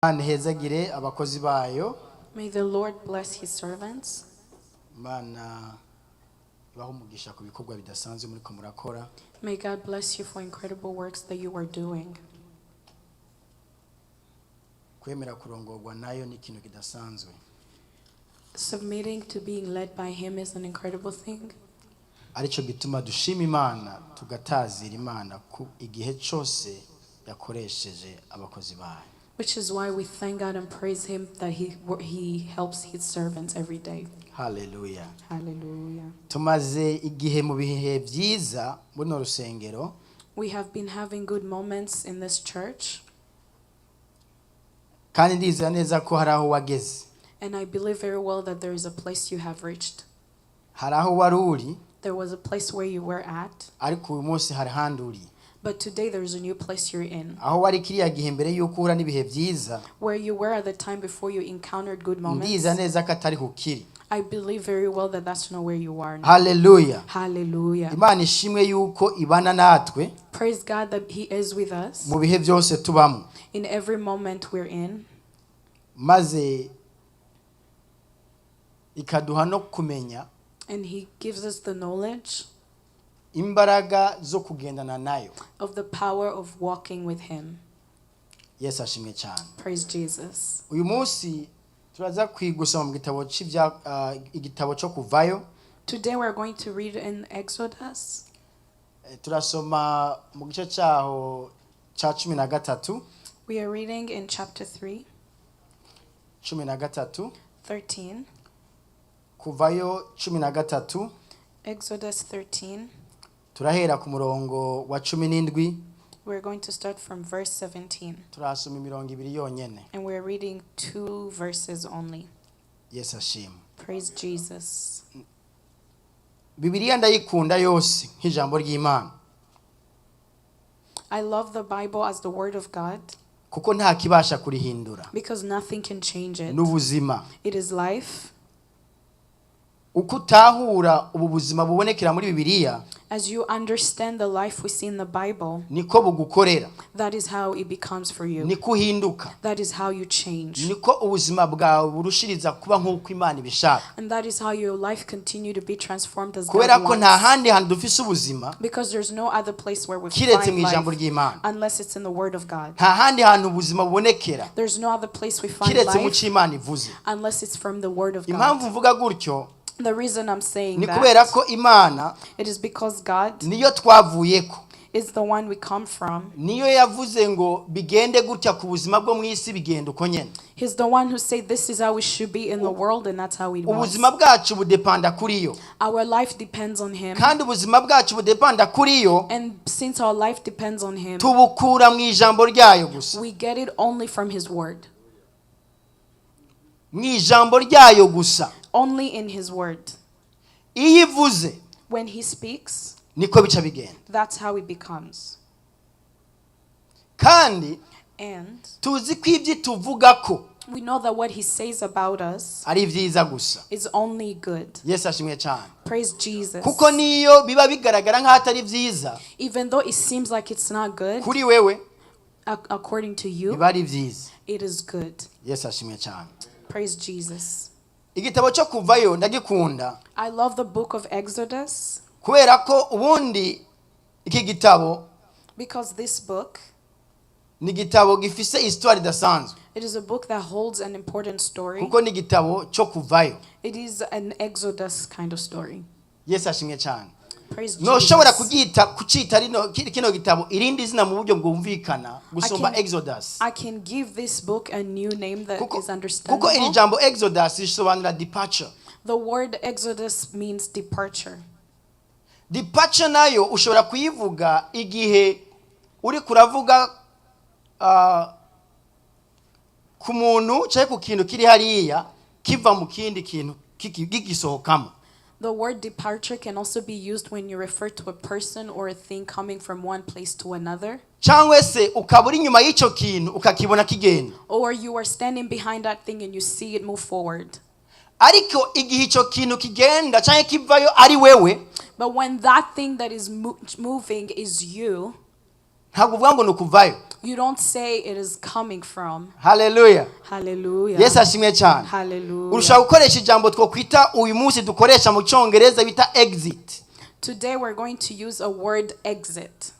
Imana ihezagire abakozi bayo. May the Lord bless his servants. Imana ibahe umugisha ku bikorwa bidasanzwe muriko murakora. May God bless you for incredible works that you are doing. Kwemera kurongorwa nayo ni ikintu kidasanzwe. Submitting to being led by him is an incredible thing. Aricyo gituma dushima Imana, tugatazira Imana ku igihe cyose yakoresheje abakozi bayo. Which is why we thank God and praise him that he helps his servants every day. Haleluya. Hallelujah. Tumaze igihe mu bihe byiza buno rusengero. We have been having good moments in this church, Kandi ndizera neza ko hari aho wageze. And I believe very well that there is a place you have reached. Hari aho wari uri, There was a place where you were at, ariko uyu munsi hari ahandi uri. But today there is a new place you're in. Aho wari kiriya gihe mbere y'uko uhura n'ibihe byiza, Where you were at the time before you encountered good moments, ndizera neza ko atari hukiri. I believe very well that that's not where you are now. Haleluya. Hallelujah. Imana ishimwe yuko ibana natwe Praise God that He is with us mu bihe byose tubamo, in every moment we're in, maze ikaduha no kumenya and He gives us the knowledge imbaraga zo kugendana nayo. Of the power of walking with Him. Yesu ashimwe cyane. Praise Jesus. Uyu munsi turaza kwigusoma mu gitabo c'ibya igitabo cyo Kuvayo. Today we're going to read in Exodus. Turasoma mu gice cyaho cya 13. We are reading in chapter 3, 13. 13. Kuvayo 13. Exodus 13. Turahera ku murongo wa 17. We're going to start from verse 17. Turasoma imirongo ibiri yonyene. And we're reading two verses only. Yesu ashimwe. Praise Jesus. Bibiliya ndayikunda yose nk'ijambo ry'Imana, I love the Bible as the Word of God kuko nta kibasha kurihindura. Because nothing can change it. N'ubuzima. It is life. Uko utahura ubu buzima bubonekera muri Bibiliya, As you understand the life we see in the Bible, niko bugukorera, that is how it becomes for you. Niko uhinduka, That is how you change. Niko ubuzima bwawe burushiriza kuba nk'uko Imana ibishaka. And that is how your life continue to be transformed as God Kubera ko nta wants. handi hantu dufise ubuzima Because there's no other place where we kiretse find mu ijambo life ry'Imana. Unless it's in the Word of God. Nta handi hantu ubuzima bubonekera There's no other place we find kiretse mu life cyo Imana ivuze. Unless it's from the Word of Impamvu God. mvuga gutyo The reason I'm saying ni kubera that, ko Imana it is because God niyo twavuyeko, is the one we come from. Niyo yavuze ngo bigende gutya ku buzima bwo mu isi, bigenda uko nyene. He's the one who said this is how we should be in the world, and that's how it was. Ubuzima bwacu budepanda kuri yo. Our life depends on Him. Kandi ubuzima bwacu budepanda kuri yo, And since our life depends on Him, tubukura mu ijambo ryayo gusa. We get it only from His Word. Mu ijambo ryayo gusa. Only in His Word. Iyo ivuze, When He speaks, niko bica bigenda. That's how it becomes. Kandi And tuzi ko ibyo tuvuga ko we know that what He says about us ari byiza gusa. Is only good. Yesu ashimwe cyane. Praise Jesus. Kuko niyo biba bigaragara nk'aho atari byiza Even though it seems like it's not good, kuri wewe, according to you, biba ari byiza. It is good. Yesu ashimwe cyane. Praise Jesus. Igitabo cyo Kuvayo ndagikunda, I love the book of Exodus kubera ko ubundi iki gitabo because this book, ni igitabo gifise histoire idasanzwe, it is a book that holds an important story. Kuko ni igitabo cyo kuvayo. It is an Exodus kind of story. Yesu ashimwe cyane. Praise Ntushobora Jesus. kuryita kucita rino kino gitabo irindi zina mu buryo bwumvikana gusumba Exodus. I can give this book a new name that Kuko, is kuko iri understandable. jambo Exodus risobanura departure. The word Exodus means departure. Departure nayo ushobora kuyivuga igihe uri kuravuga ku muntu cyangwa ku kintu kiri hariya kiva mu kindi kintu kigisohokamo. The word departure can also be used when you refer to a person or a thing coming from one place to another, Cyangwa se ukaba uri inyuma y'icyo kintu ukakibona kigenda. Or you are standing behind that thing and you see it move forward. Ariko igihe icyo kintu kigenda cyangwa kivayo ari wewe, But when that thing that is moving is you, ntabwo uvuga ngo ni ukuvayo. You don't say it is coming from. Haleluya. Hallelujah. Yesu ashimwe cyane. Hallelujah. Urushaho gukoresha ijambo twokwita uyu munsi dukoresha mu cyongereza bita exit. Today we're going to use a word, exit.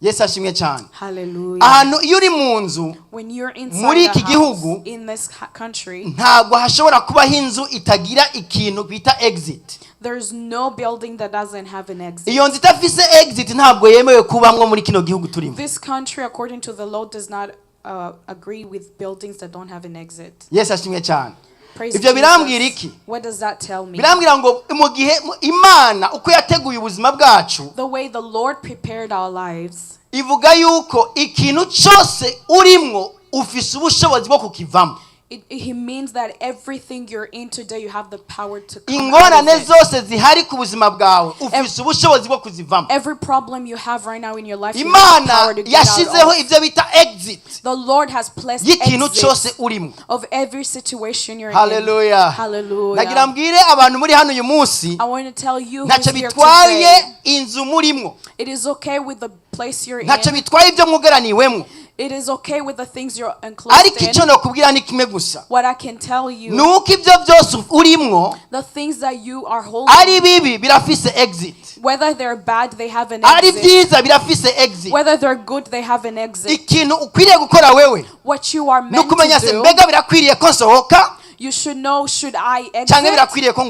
Yesu ashimwe cyane. Hallelujah. Ahantu iyo uri mu nzu, When you're inside muri a iki house, gihugu, in this country, ntabwo hashobora kubaho inzu itagira ikintu bita exit. There's no building that doesn't have an exit. Iyo nzu idafise exit ntabwo yemewe kubamwo muri kino gihugu turimo. This country, according to the law, does not agree with buildings that don't have an exit. Yesu ashimwe cyane. Praise Ibyo birambwira Jesus. iki? What does that tell me? Birambwira ngo mu gihe Imana uko yateguye ubuzima bwacu, The way the Lord prepared our lives, ivuga yuko ikintu cyose urimwo ufise ubushobozi bwo kukivamo. He means that everything you're in today, you have the power to come out Ingorane of it. Zose zihari ku buzima bwawe ufise ubushobozi bwo kuzivamo. Every problem you have right now in your life, you have the Imana power to get out yashizeho of. ibyo bita exit The Lord has placed y'ikintu exit cyose urimo. Of every situation you're in. Haleluya. Hallelujah. Nagira mbwire abantu muri hano uyu munsi, I want to tell you who's ntacyo here bitwaye today, inzu murimo, it is okay with the place you're ntacyo in. Bitwaye ibyo mwugaraniwemo, It is okay with the things you're enclosed ariko in. icyo nakubwira ni kimwe gusa, What I can tell you, ni uko ibyo byose urimwo the things that you are holding, ari bibi birafise exit, whether they're bad, they have an ari exit. Byiza birafise exit. Whether they're good, they have an exit. Ikintu ukwiriye gukora wewe What you are ni meant ukumenya to se do, mbega birakwiriye ko nsohoka you should know, should I cyangwa exit birakwiriye ko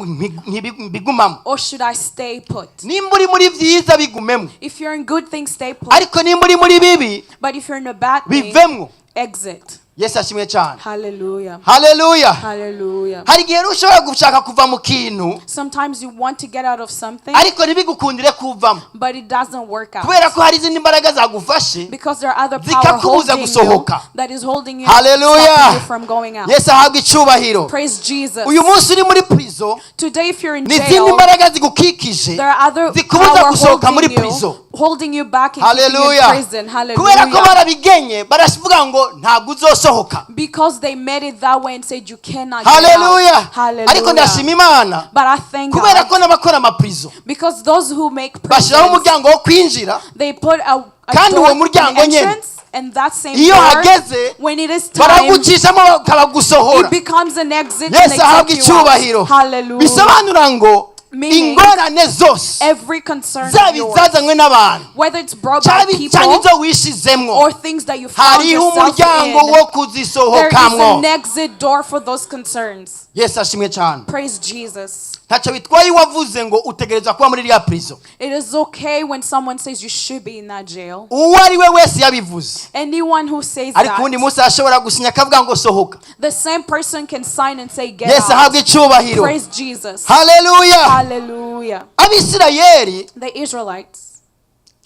mbigumamo? Or should I stay put? Nimba uri muri byiza bigumemo, If you're in good things, stay put. Ariko nimba uri muri bibi, But if you're in a bad thing, bivemwo. Exit. Yesu ashimwe cyane. Hallelujah. Haleluya. Hallelujah. Hari igihe rero ushobora gushaka kuva mu kintu, Sometimes you want to get out of something, ariko ntibigukundire kuvamo, but it doesn't work out. Kubera ko hari izindi mbaraga zagufashe Because there are other power zikakubuza holding you gusohoka. That is holding you, Hallelujah. stopping you from going out. Yesu ahabwa icyubahiro. Praise Jesus. Uyu munsi uri muri prison, Today, if you're in ni izindi jail, mbaraga zigukikije there are other zikubuza power gusohoka muri holding you, prison. Holding you back and keeping you in Haleluya. prison. Kubera ko Hallelujah. barabigenye baravuga ngo ntabwo uzosohoka. Because they made it that way and said you cannot get Haleluya. out. Ariko Hallelujah. ndashima Imana But I thank kubera God ko n'abakora amaprison because those who make bashyiraho prisons, umuryango wo kwinjira, they put a kandi door, uwo an muryango nyene, entrance, and that same iyo door, hageze, when it is time, baragucishamo bakabagusohora. it becomes an exit and Yesu they ahabwa take you out. icyubahiro. Hallelujah. Bisobanura ngo Meaning, ingorane zose, every concern of zaba yours, izazanywe n'abantu, whether it's brought by cyaba cyangwa people izo wishizemwo, or things that you found hariho yourself umuryango in, wo there is kuzisohokamwo. An exit door for those concerns. Yesu ashimwe cyane. Praise Jesus. Ntacyo bitwaye uwavuze ngo utegereza kuba muri iriya prison. It is okay when someone says you should be in that jail. Uwo ari we wese yabivuze, Anyone who says ariko uwundi that, munsi ashobora gusinya akavuga ngo sohoka. The same person can sign and say, "Get Yesu out." ahabwe icyubahiro. Praise Jesus. Haleluya. Hallelujah. Abisirayeli The Israelites,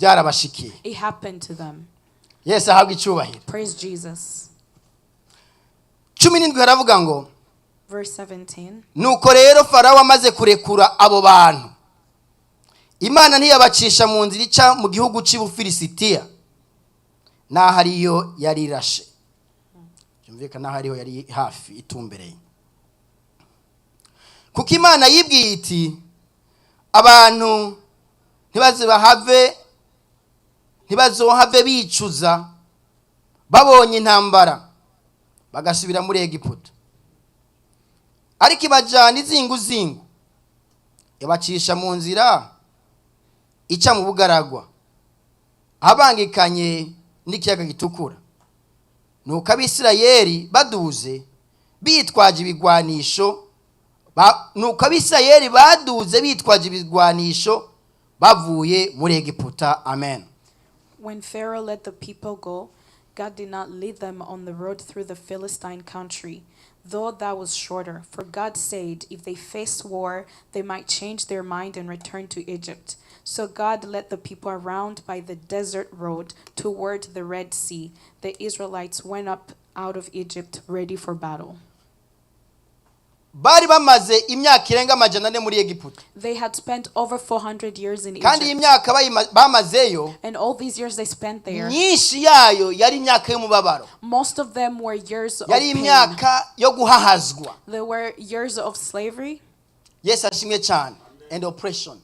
byarabashikiye. It happened to them. Yesu ahabwe icyubahiro. Praise Jesus. 17 haravuga ngo, Verse 17. Nuko rero Farawo amaze kurekura abo bantu, Imana ntiyabacisha mu nzira ica mu gihugu cy'Ubufilisitiya n'aho ariyo yari irashe, byumvikana n'aho ariho yari hafi itumbereye, kuko Imana yibwiye iti abantu ntibazibahave ntibazohave bicuza babonye intambara bagasubira muri Egiputa. Ariko ibajyana izinguzingu ibacisha mu nzira ica mu bugaragwa abangikanye n'ikiyaga gitukura. Nuko Abisirayeli baduze bitwaje ibigwanisho nuko Abisirayeli baduze bitwaje ibigwanisho bavuye muri Egiputa. Amen. When Pharaoh let the people go, God did not lead them on the road through the Philistine country, though that was shorter. For God said, if they faced war, they might change their mind and return to Egypt. So God led the people around by the desert road toward the Red Sea. The Israelites went up out of Egypt ready for battle. Bari bamaze imyaka irenga 400 muri Egiputa. They had spent over 400 years in Kandi iyi Egypt. Myaka bamazeyo, And all these years they spent there, myinshi yayo yari imyaka y'umubabaro, most of them were years of yari pain. Imyaka yo guhahazwa. They were years of slavery, Yesu ashimwe cyane. And oppression.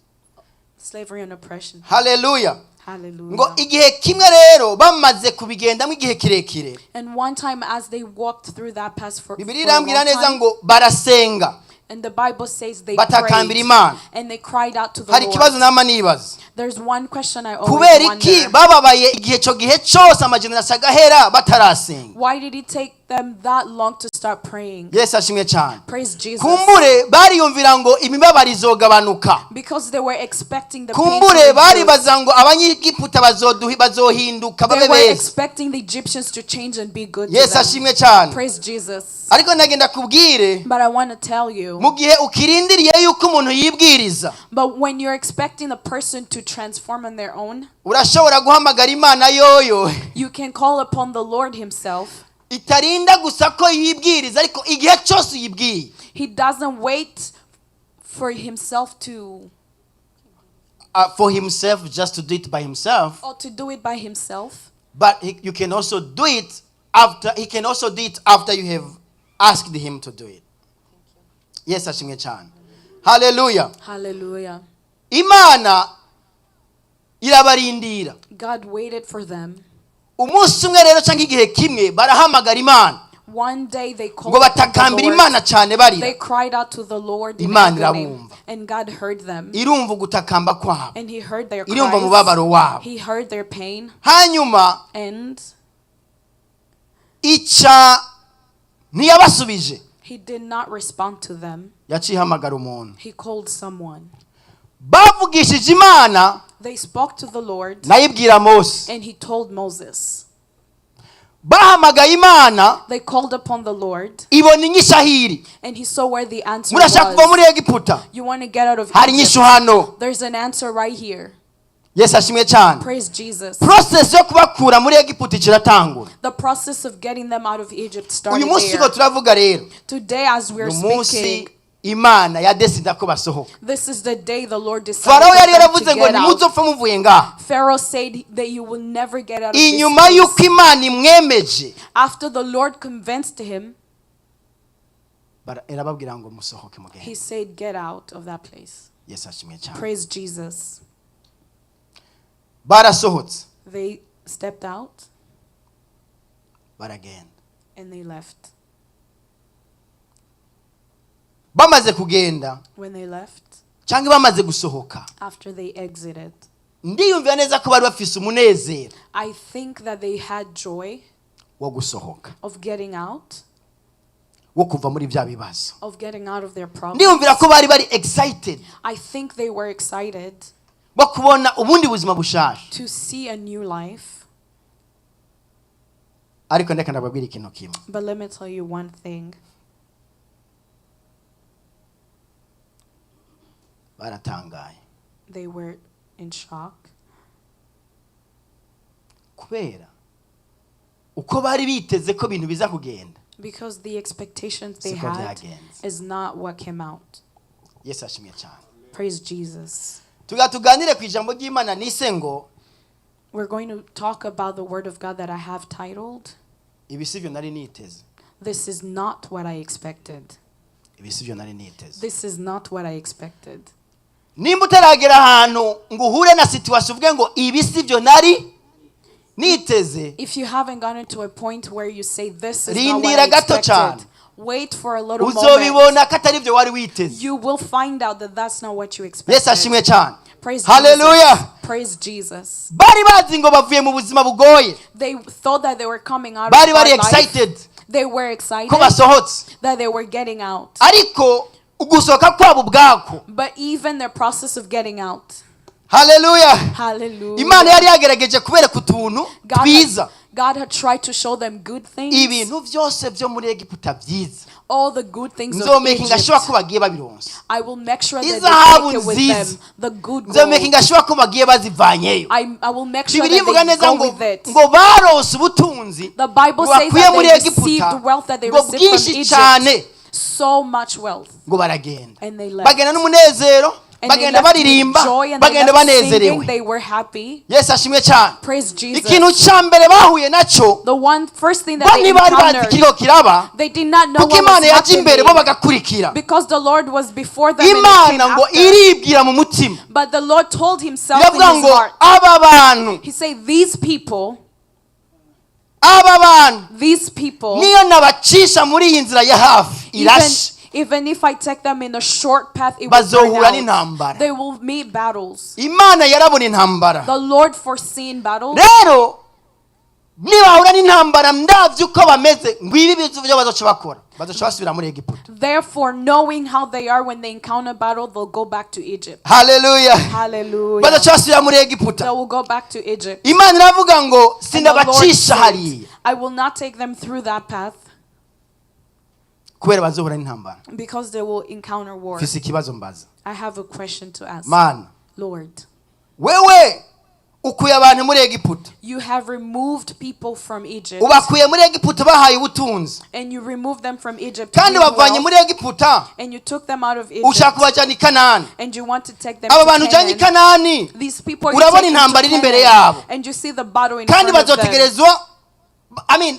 Slavery and oppression. Haleluya. Ngo Hallelujah. igihe kimwe rero bamaze kubigendamo igihe kirekire, And one time as they walked through that path for Bibiliya a irambwira long neza time, ngo barasenga, and the Bible says they batakambira prayed Imana. And they cried out to the Hari ikibazo Lord. nama nibaza. There's one question I always Kubera iki wonder. bababaye igihe icyo gihe cyose amagenerasiyo agahera batarasenga? Why did it take them that long to start praying? Yesu ashimwe cyane. Praise Jesus. Kumbure bariyumvira ngo imibabaro izogabanuka. Because they were expecting the pain to Kumbure reduce. baribaza ngo Abanyegiputa bazohinduka They babe were beza. expecting the Egyptians to change and be good to Yesu them. ashimwe cyane. Praise Jesus. Ariko nagenda kubwire, But I want to tell you, mu gihe ukirindiriye yuko umuntu yibwiriza, but when you're expecting a person to transform on their own, urashobora guhamagara Imana yoyo you can call upon the Lord Himself. Itarinda gusa ko yibwiriza, ariko igihe cyose uyibwiye, He doesn't wait for Himself to for himself just to do it by himself, or to do it by himself. But you can also do it after he can also do it after you have asked him to do it. Yesu ashimwe cyane. Haleluya. Hallelujah. Imana irabarindira. God waited for them. Umunsi umwe rero cyangwa igihe kimwe barahamagara Imana, One day they called ngo upon the batakambira Lord. Imana cyane barira. They cried out to the Lord in Imana agony, irabumva. and God heard them. Irumva ugutakamba kwabo. And He heard their Irumva cries. umubabaro wabo. He heard their pain. Hanyuma And ica ntiyabasubije. He did not respond to them. Yaciye ihamagara umuntu. He called someone. Bavugishije Imana, They spoke to the Lord, nayo ibwira Mose. And He told Moses. Bahamagaye Imana, They called upon the Lord, ibona inyishu aho iri. And He saw where the answer Murashaka kuva muri was. Egiputa? You want to get out of Hari Egypt? inyishu hano. There's an answer right here. Yesu ashimwe cyane. Praise Jesus. Process yo kubakura muri Egiputa ikiratangura. The process of getting them out of Egypt Uyu started munsi there. ko turavuga rero, Today, as we're ni umunsi speaking, Imana yadesida ko basohoka. this is the day the Lord decided Farawo for yari them to yaravuze ngo get out. ntimuzopfe muvuye ngaha. Pharaoh said that you will never get out of this Inyuma place. y'uko Imana imwemeje, After the Lord convinced him, irababwira ngo musohoke he mugende. said, "Get out of that place." Yesu ashimwe cyane. Praise Jesus. Barasohotse, They stepped out baragenda. And they left. Bamaze kugenda, When they left, cyangwa bamaze gusohoka, after they exited, ndiyumvira neza ko bari bafise umunezero I think that they had joy wo gusohoka, of getting out, wo kuva muri bya bibazo. Of getting out of their problems. Ndiyumvira ko bari bari excited I think they were excited bo kubona ubundi buzima bushaje. To see a new life. Ariko ndeka ndababwira ikintu kimwe. But let me tell you one thing. Baratangaye. They were in shock Kubera uko bari biteze ko ibintu biza kugenda, because the expectations they siko had byagenze. Is not what came out. Yesu ashimwe cyane. Praise Jesus. Tuga tuganire ku ijambo ry'Imana nise ngo We're going to talk about the word of God that I have titled, ibi sivyo nari niteze. "This Is Not What I Expected." Ibi sivyo nari niteze. This is not what I expected. Nimba utaragera ahantu ngo uhure na situation uvuge ngo ibi sivyo nari niteze, If you haven't gotten to a point where you say, "This is not what rindira I gato expected," cyane. Wait for a little moment. Uzobibona ko atari byo wari witeze. You will find out that that's not what you Yesu expected. ashimwe cyane. Praise Hallelujah. Jesus. Praise Jesus. Bari bazi ngo bavuye mu buzima bugoye. They thought that they were coming out of Bari bari hard life. excited They were excited ko basohotse, that they were getting out. Ariko ugusohoka kwabo ubwako, But even their process of getting out. Haleluya, Hallelujah. Imana yari yagerageje kubereka utuntu God twiza. God had tried to show them good things. Ibintu byose byo muri Egiputa byiza, All the good things of nzomakinga Egypt. sure ko bagiye babironsa. I will make sure that they Izahabu take it with nziza. them. The good gold. Nzomakinga sure ko bagiye bazivanyeyo. I will make sure Bibiliya that ivuga they neza go ngo with it. ngo baronse ubutunzi The Bible ngo says bakuye that muri they received Egiputa, wealth that they ngo received from bwinshi cyane, Egypt. So much wealth. Ngo baragenda, And they left. bagenda n'umunezero, And they Bagenda left with baririmba, joy and they bagenda left singing. banezerewe. They were happy. Yesu ashimwe cyane. Praise Jesus. Ikintu cya mbere bahuye nacyo, The one first thing bo that they ntibari bazi encountered, ikiriho kiraba, they did not know kuko what Imana was yajya imbere, bo happening. bagakurikira. Because the Lord was before them and they came Imana ngo after. iribwira mu mutima, But the Lord told himself in iravuga his ngo heart, aba bantu, he said, these people, aba bantu, these people, niyo nabacisha muri iyi nzira ya hafi even, irashe, even if I take them in a short path, it will burn bazohura out. n'intambara. They will meet battles. Imana yarabona intambara. The Lord foreseen battles. Rero nibahura n'intambara, ndabyo uko bameze, ngo ibi byo bazoca bakora, bazoca basubira muri Egiputa. Therefore, knowing how they are when they encounter battle, they'll go back to Egypt. Haleluya. Hallelujah. Bazoca basubira muri Egiputa. They will go back to Egypt. Imana iravuga ngo And the Lord sinabacisha said, hariya I will not take them through that path kubera bazohura n'intambara. because they will encounter war. Mfise ikibazo mbaza. I have a question to ask. Mana, Lord, wewe ukuye abantu muri Egiputa, you have removed people from Egypt ubakuye muri Egiputa bahaye ubutunzi, and you removed them from Egypt kandi with bavanye wealth, muri Egiputa, and you took them out of ushaka Egypt kubajyana i Kanani. and you want to take them Aba to bantu ujyanye i Canaan. Kanani, These people you urabona take intambara into iri imbere Canaan, yabo. and you see the battle in Kandi front of them. bazotegerezwa, I mean,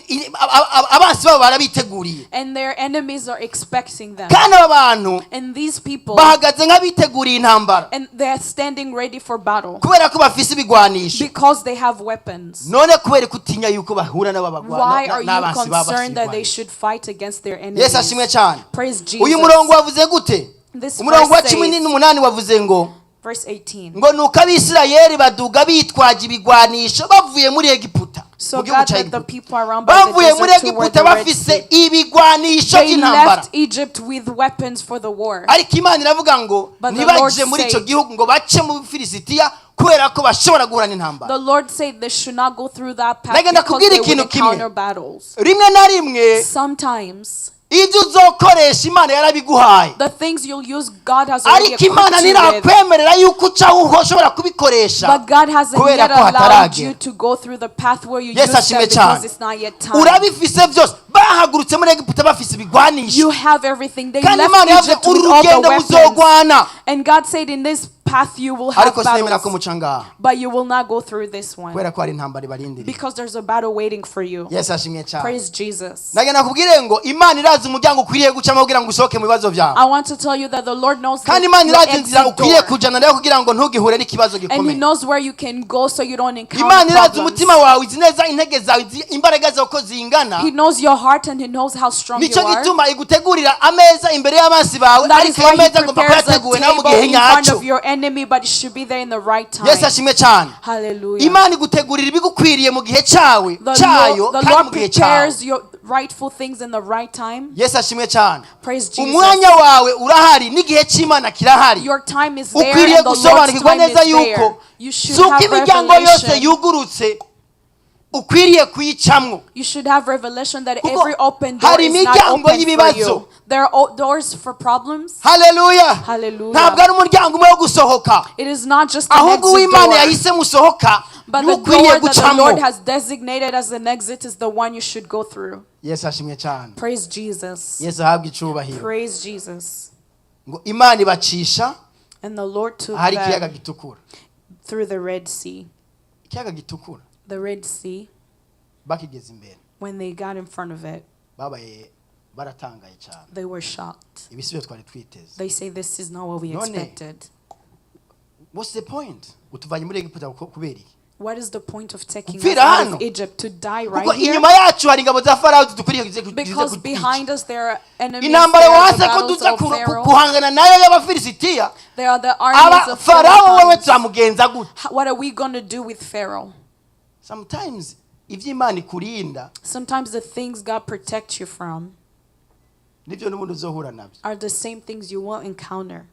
abansi babo barabiteguriye. And their enemies are expecting them. Kandi aba bantu And these people, bahagaze nk'abiteguriye intambara and they are standing ready for battle kubera ko bafise ibigwanisho. because they have weapons. None kubera ko utinya yuko bahura Why are you n'abansi babo bafise concerned that they ibigwanisho? should fight against their Yesu ashimwe enemies? cyane. Praise Uyu Jesus. murongo wavuze gute? This Umurongo wa verse cumi says, n'umunani wavuze ngo, verse 18. ngo nuko Abisirayeli baduga bitwaje ibigwanisho bavuye muri Egiputa, So mu gihugu God cya led the Egiputa, people around by the bavuye muri desert toward Egiputa the Red bafise Sea. ibigwanisho They by'intambara. left Egypt with weapons for the war. Ariko Imana iravuga ngo But the ntibaje Lord muri icyo said- gihugu, ngo bace mu Filisitiya kubera ko bashobora guhura n'intambara. The Lord said they should not go through that path Nagenda because kubwira they would ikintu kimwe. encounter battles. Rimwe na rimwe Sometimes ibyo uzokoresha Imana yarabiguhaye, the things you'll use, God has already ariko Imana equipped you with. ntirakwemerera yuko ucaho uko ushobora kubikoresha But God hasn't kubera yet ko allowed hataragera. you to go through the path where you Yesu use them ashimwe because cyane. it's not yet time. Urabifise byose, bahagurutse muri Egiputa bafise ibigwanisho, You have everything. They kandi left Imana yavuze Egypt uru with all the rugendo weapons. muzogwana, And God said, in this path you will have ariko sinemera ko battles, muca ngaha but you will not go through this one kubera ko hari intambara ibarindiriye. because there's a battle waiting for you. Yesu ashimwe cyane. Praise Jesus. Nagenda kubwire ngo Imana irazi umuryango ukwiriye gucamo kugira ngo usohoke mu bibazo byawe, I want to tell you that the Lord knows kandi the, Imana your irazi inzira exit ukwiriye door. kujana nayo kugira ngo ntugihure n'ikibazo And He gikomeye. knows where you can go so you don't encounter Imana irazi problems. umutima wawe, izi neza intege zawe, izi imbaraga zawe uko zingana. He knows your heart and He knows how strong you Nicyo are. gituma igutegurira ameza imbere y'abansi bawe, That is ariko ayo why He meza agomba kuba prepares a yateguwe nawe mu table gihe in front nyacyo. of your enemy, but it should be there in the right Yesu time. ashimwe cyane. Hallelujah. Imana igutegurira ibigukwiriye mu gihe cyawe, The cyayo, Lord, the kandi Lord mu gihe cyawe. prepares your rightful things in the right time. Yesu ashimwe cyane. Praise Jesus. Umwanya wawe urahari n'igihe cy'Imana kirahari. Your time is there Ukwiriye and the Lord's gusobanukirwa time neza is yuko there. You should si uko have imiryango yose revelation. yugurutse ukwiriye kuyicamwo. You should have revelation that Kuko every open door hari is not imiryango open for y'ibibazo. you. There are doors for problems. Haleluya. Hallelujah. Ntabwo ari umuryango umwe wo gusohoka, It is not just an ahubwo exit uw'Imana door, yahisemo usohoka but niwo the ukwiriye door that the gucamwo. Lord has designated as an exit is the one you should go through. Yesu ashimwe cyane. Praise Jesus. Yesu ahabwe icubahiro. Praise Jesus. Ngo Imana ibacisha And the Lord took ahari ikiyaga them gitukura. through the Red Sea. Ikiyaga gitukura, The Red Sea, bakigeze imbere, when they got in front of it, babaye baratangaye cyane. they were shocked. Ibisubizo twari twiteze. They say, this is not what we None. expected. What's the point? Utuvanye muri Egiputa kubera iki? What is the point of taking us Gupfira out hano. of Egypt to die Kuko right here? inyuma yacu hari ingabo za Farawo zidukwiriye zize Because kutwica. behind us there are enemies, Intambara there are wanse the ko battles tuza of Pharaoh, guhangana nayo y'Abafilisitiya, there are the armies aba of Farawo wewe Philistines. turamugenza gute? What are we going to do with Pharaoh? Sometimes ibyo Imana ikurinda Sometimes the things God protects you from nibyo n'ubundi uzohura nabyo, are the same things you won't encounter.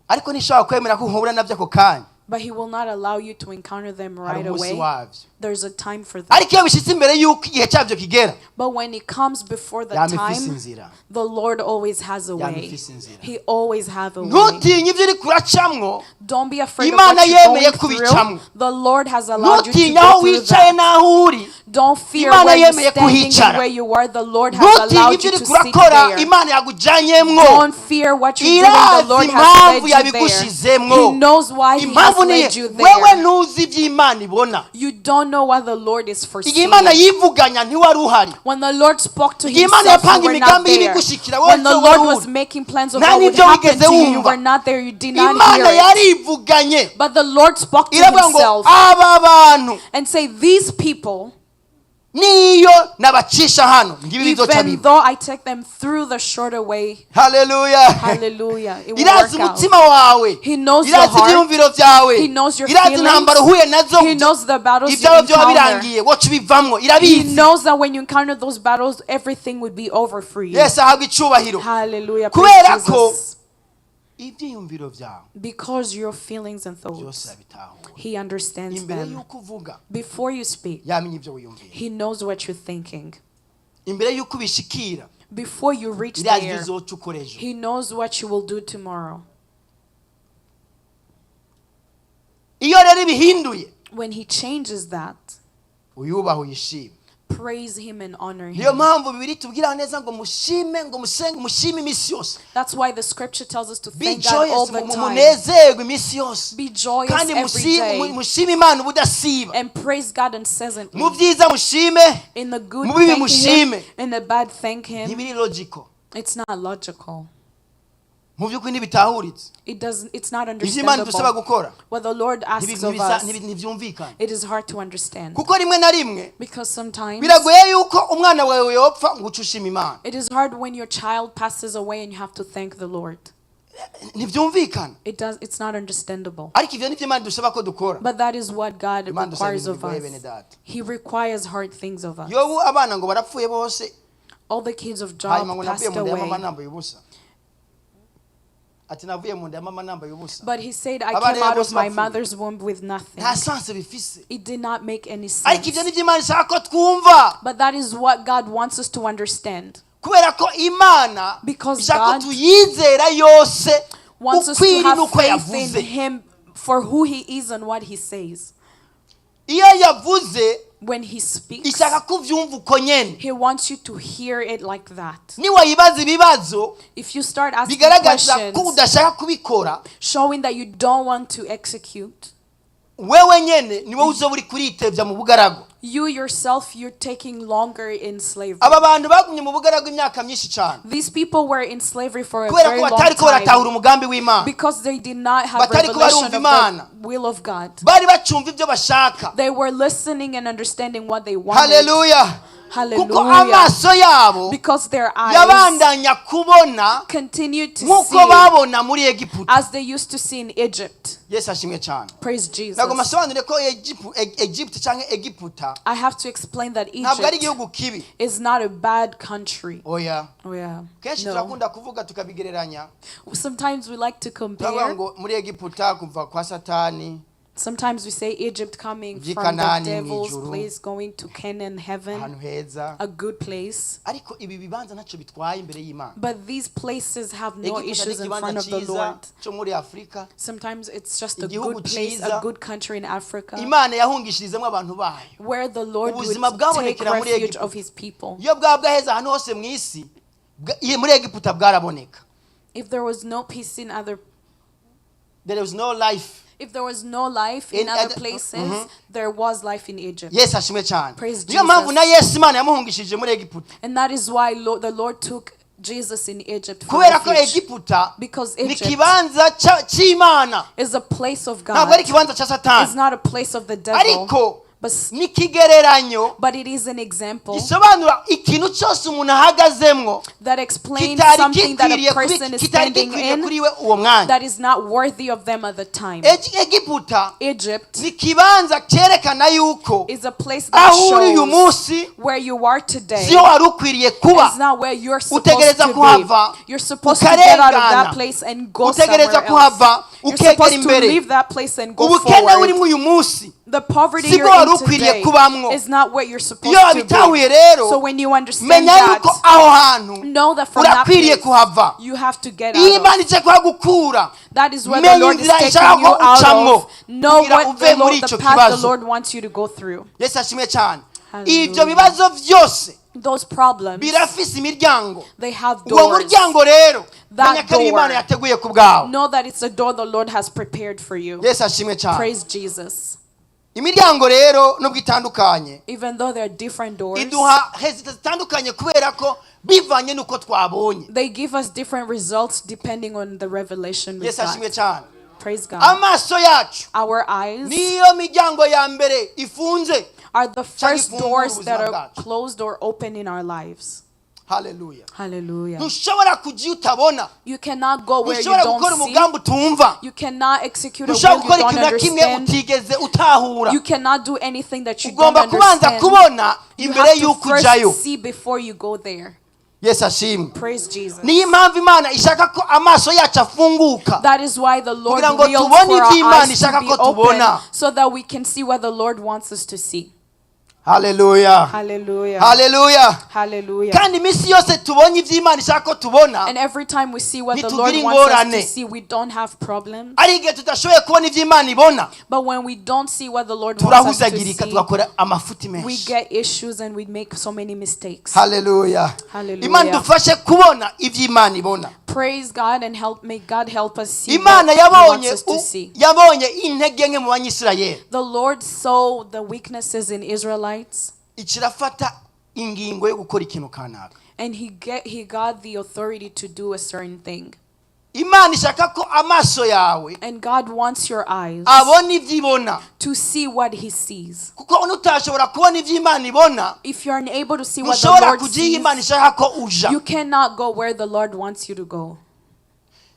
ariko ntishobora kwemera ko uhura nabyo ako kanya. But He will not allow you to encounter them Hari right umunsi away. wabyo. There's a time for that. Ariko iyo bishyitse imbere y'uko igihe cyabyo kigera, But when it comes before the yama ifise time, inzira. the Lord always has a Yama way. ifise inzira. He always have a way. Ntutinye ibyo uri kuracamwo. Don't be afraid of Imana what you're yemeye going through. kubicamwo. The Lord has allowed you to Ntutinye aho go through wicaye that. n'aho uri. Don't fear Imana where you're yemeye standing and kuhicara. where you are. The Lord has Ntutinye allowed ibyo you uri to sit kurakora. there. Imana yakujyanyemwo. Don't fear what you're doing. The Irazi Lord has impamvu led you there. yabigushizemwo. He knows why He has Impamvu ni led you wewe there. ntuzi ibyo Imana ibona. You don't know what the Lord is Igihe foreseeing. Imana yivuganya ntiwari uhari. When the Lord spoke to Igihe Imana Himself, you yapanga were not imigambi there. y'ibigushikira, wowe When the ntiwari Lord uhari. was making plans of Nta what would n'ibyo happen wigeze to you, you wumva. were not there. You did not Imana hear it. yarivuganye, But the Lord spoke to iravuga ngo Himself aba bantu, and say, "These people, niyo nabacisha hano, ngibi bizoca even biba." though I take them through the shorter way, Haleluya. hallelujah, it will Irazi work out." umutima wawe. He knows your Irazi heart. ibyiyumviro byawe. He knows your Irazi feelings. intambara uhuye nazo. He knows the battles you Ibyawe byoba encounter. birangiye woca ubivamwo. He Irabizi. knows that when you encounter those battles, everything would be over for you. Yesu ahabwa icubahiro. Hallelujah. Praise Kubera ko Jesus. ibyiyumviro byawe Because your feelings and byose thoughts, arabitahura. He understands Imbere them. y'uko uvuga, Before you speak, yamenya ibyo wiyumvira. He knows what you're thinking. Imbere y'uko ubishikira, Before you reach irazi ibyo there, uzoca ukora ejo. He knows what you will do tomorrow. Iyo rero ibihinduye, When He changes that, uyubahe, uyishime. praise Him and honor Niyo Him. mpamvu Bibiri tubwira neza ngo mushime, ngo musenge, mushime iminsi yose. That's why the scripture tells us to Be thank God all joyous, the time. munezerwe iminsi yose. Be joyous Kandi every day mushime Imana ubudasiba. and praise God incessantly. Mu byiza mushime, In the good, mu bibi thank Him. mushime. In the bad, thank Him. Ntibiri logical. It's not logical. Mu by'ukuri ntibitahuritse. It doesn't. It's not Ibyo Imana idusaba understandable. gukora What the Lord asks of us, ntibyumvikana. it is hard to understand. Kuko rimwe na rimwe Because sometimes biragoye yuko umwana wawe yopfa ngo uce ushima Imana. it is hard when your child passes away and you have to thank the Lord. Ntibyumvikana. It does. It's not understandable. Ariko ibyo nibyo Imana idusaba ko dukora. But that is what God Imana idusaba requires ibintu of bigoye, bene us. data. He requires hard things of us. Yobu abana ngo barapfuye bose. All the kids of Job Hanyuma ngo navuye passed mu nda ya mama away. nambaye ubusa. Ati navuye mu nda ya mama nambaye ubusa. But he said, "I Abana came out bose of my bapfuye. mother's womb with nothing." Nta sanse bifise. It did not make any Ariko ibyo sense. nibyo Imana ishaka ko twumva. But that is what God wants us to understand. Kubera ko Imana Because ishaka ko God tuyizera yose wants us to ukwiri have n'uko faith yavuze. in Him for who He is and what He says. Iyo yavuze, When He speaks, ishaka ko ubyumva uko nyene. He wants you to hear it like that. Niwayibaza ibibazo If you start asking bigaragaza ko questions udashaka kubikora, showing that you don't want to execute, wewe nyene ni wowe uzoba uri kuritebya mu bugaragu. You yourself, you're taking longer in slavery. Aba bantu bagumye mu bugaragu imyaka myinshi cyane These people were in slavery for a kubera very ko long batari ko baratahura time umugambi w'Imana. because they did not have Batari ko revelation barumva of Imana. the will of God. Bari bacumva ibyo bashaka. They were listening and understanding what they wanted. Haleluya. Kuko Hallelujah. amaso yabo Because their eyes yabandanya kubona continued to nk'uko see babona muri Egiputa. as they used to see in Egypt. Yesu ashimwe cyane. Praise Jesus. Ntabwo masobanure ko Egypt cyangwa Egiputa I have to explain that ntabwo ari Egypt igihugu kibi. is not a bad country. Oya. Oh, yeah. Kenshi No. turakunda kuvuga tukabigereranya. Sometimes we like to Turavuga compare. ngo muri Egiputa kuva kwa Satani, Sometimes we say Egypt coming By'i from the Kanani devil's mw'ijuru. place, going to Canaan, heaven, ahantu heza. a good place. Ariko ibi bibanza ntacyo bitwaye imbere y'Imana. But these places have no Egiputa ni issues in ikibanza front of the cyiza Lord. cyo muri Afurika. Sometimes it's just a Igihugu good place, cyiza. a good country in Africa, Imana yahungishirizemo abantu bayo. where the Lord would Ubuzima take bwabonekera muri refuge Egiputa. of his people. Iyo bwaba bwaheze ahantu hose mu isi, muri Egiputa bwaraboneka. If there was no peace in other There is no life. If there was no life in In other other- places, there was life in Egypt. Yesu ashimwe cyane. Praise Niyo mpamvu Jesus. na Yesu Imana yamuhungishije muri Egiputa. And that is why the Lord took Jesus in Egypt for Kubera ko refuge. Egiputa Because ni Egypt ikibanza cy'Imana, is a place of ntabwo ari God. ikibanza cya It's Satani. not a place of the devil. Ariko But N'ikigereranyo But it is an example gisobanura ikintu cyose umuntu ahagazemwo that explains kitari something that gikwiriye a kuri person is kitari standing gikwiriye in kuri we uwo mwanya. that is not worthy of them at the time. Egiputa Egypt ni ikibanza cyerekana yuko is a place that aho uri uyu shows munsi where you are today siyo wari ukwiriye kuba. is not where you're supposed Utegereza to be. kuhava, You're supposed to get out of ukarengana. that place and go Utegereza somewhere else. kuhava, You're ukegera supposed to imbere. leave that place and go Ubukene forward. burimo uyu munsi The poverty sibwo you're wari in ukwiriye today kubamwo. is not what you're supposed Iyo to wabitahuye be. rero, So when you understand menya that, yuko aho hantu know that from that urakwiriye place, kuhava. you have to get Iyo out Imana of. ije kuhagukura, That is where the menya Lord is inzira taking ishaka you ko out ucamwo of. Know kugira what uve the muri Lord, icyo the path the kibazo. Lord wants you to go through. Yesu ashimwe cyane. Hallelujah. Ibyo bibazo byose Those problems, birafise imiryango. they have Uwo doors. muryango rero, That menya ko ari door. Imana yateguye ku bwawe. Know that it's a door the Lord has prepared for you. Yesu ashimwe cyane. Praise Jesus. Imiryango rero nubwo itandukanye, Even though there are different doors, iduha résultats zitandukanye kubera ko bivanye n'uko twabonye. they give us different results depending on the revelation we Yesu ashimwe got. cyane. Praise God. Amaso yacu Our eyes niyo miryango ya mbere ifunze are the first ifungura doors ubuzima that are bwacu. Closed or open in our lives. Haleluya. Hallelujah. Ntushobora kujya iyo utabona. You cannot go where you Ntushobora gukora don't see. umugambi utumva. You cannot execute a Ntushobora will gukora you don't ikintu na kimwe understand. utigeze utahura. You cannot do anything that you don't Ugomba kubanza understand. kubona You imbere have to y'uko ujyayo. first see before you go there. Yesu ashimwe. Praise Jesus. Niyo mpamvu Imana ishaka ko amaso yacu afunguka That is why the Lord kugira ngo wills tubone for our ibyo Imana eyes ishaka to be ko open tubona. so that we can see what the Lord wants us to see. Haleluya. Hallelujah. Haleluya. Hallelujah. Kandi iminsi yose tubonye ibyo Imana ishaka ko tubona, And every time we see what the ntitugira Lord wants us ingorane. to see, we don't have problems. Ari igihe tudashoboye kubona ibyo Imana ibona, But when we don't see what the Lord wants us to turahuzagirika, see, tugakora amafuti we menshi. get issues and we make so many mistakes. Haleluya. Hallelujah. Imana idufashe kubona ibyo Imana ibona. Praise God and help may God help us see Imana what He wants yabonye us to see. yabonye intege nke mu Banyisirayeli, The Lord saw the weaknesses in Israelites ikirafata ingingo yo gukora ikintu kanaka. And he got the authority to do a certain thing. Imana ishaka ko amaso yawe And God wants your eyes abona ibyo ibona, to see what he sees. Kuko nutashobora kubona ibyo Imana ibona, If you're unable to see what the ntushobora Lord kujya iyo sees, Imana ishaka ko uja. you cannot go where the Lord wants you to go.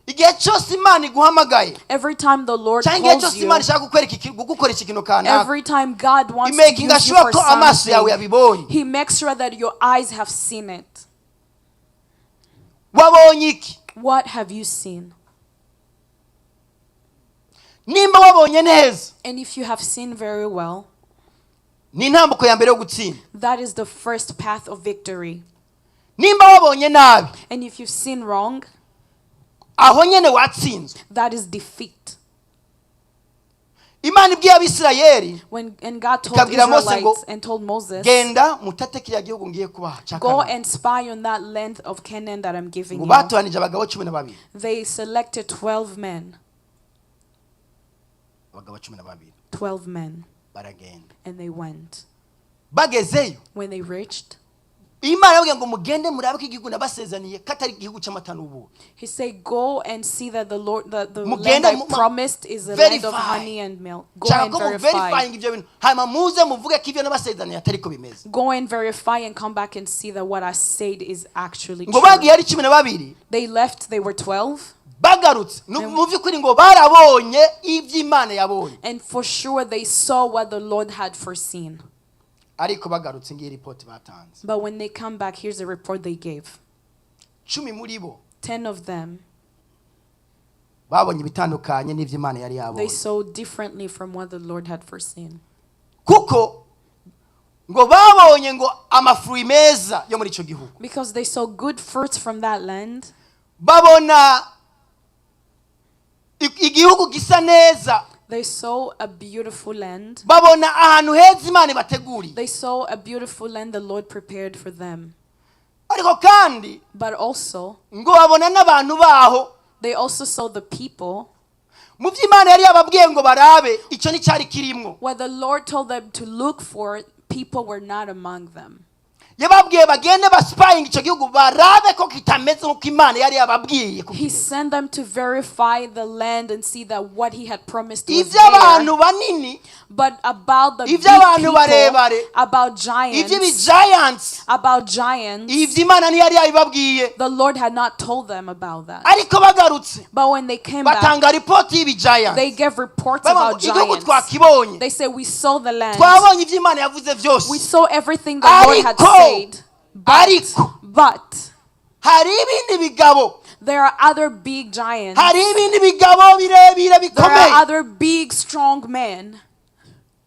Igihe cyose Imana iguhamagaye, Every time the Lord cyangwa igihe calls cyose you, Imana ishaka kukwereka kugukoresha ikintu kanaka, every time God wants to imakinga use you sure for ko amaso yawe something, yabibonye. He makes sure that your eyes have seen it. Wabonye iki? What have you seen? Nimba wabonye neza, And if you have seen very well, ni intambuko ya mbere yo gutsinda. That is the first path of victory. Nimba wabonye nabi, And if you've seen wrong, aho nyene watsinzwe. That is defeat. Imana ibwiye Abisirayeli, When and God told ikabwira Mose ngo, Israelites and told Moses, genda mutate kiriya gihugu ngiye kubaha cya "Go Kanani." and spy on that land of Canaan that I'm giving Ngo you." batoranije abagabo 12. They selected 12 men. Abagabo 12. 12 men. Baragenda. And they went. Bagezeyo, When they reached, Imana yababwiye ngo mugende murabe ko igihugu nabasezaniye ko atari igihugu cy'amata n'ubuki. He said, "Go and see that the Lord, the land Mugende I promised is a land of verify. Honey and milk. Go Nshaka and ko verify. muverifyinga ibyo bintu hanyuma muze muvuge ko ibyo nabasezaniye atari ko bimeze. Go and verify and come back and see that what I said is actually Ngo true." bagiye ari 12. They left, they were 12, Bagarutse mu by'ukuri ngo barabonye ibyo Imana yabonye. And for sure they saw what the Lord had foreseen. Ariko bagarutse ngiyi ripoti batanze. But when they come back, here's the report they gave. 10 muri bo 10 of them, babonye ibitandukanye n'ibyo Imana yari they yabonye, saw differently from what the Lord had foreseen. Kuko ngo babonye ngo amafruits meza yo muri icyo gihugu, Because they saw good fruits from that land. Babona igihugu gisa neza, They saw a beautiful land. Babona ahantu heza Imana ibateguriye. They saw a beautiful land the Lord prepared for them. Ariko kandi But also, ngo babona n'abantu baho. They also saw the people. Mu byo Imana yari yababwiye ngo barabe, icyo nticyari kirimwo. What the Lord told them to look for, people were not among them. Yababwiye bagende basipayinga icyo gihugu barabe ko kitameze nk'uko Imana yari yababwiye ko He kimeze. sent them to verify the land and see that what he had promised was Iby'abantu there. banini, But about the big iby'abantu people, barebare, about giants, iby'ibigiants, about giants, ibyo Imana ntiyari yabibabwiye. The Lord had not told them about that. Ariko bagarutse, But when they came back, batanga ripoti y'ibigiants. they gave reports Bavuga ngo about igihugu giants. twakibonye, They say, "We saw the land. twabonye ibyo Imana yavuze byose, We saw everything the Lord had ariko said. But, ariko but hari ibindi bigabo, there are other big giants. Hari ibindi bigabo birebire There are bikomeye. Other big, strong men.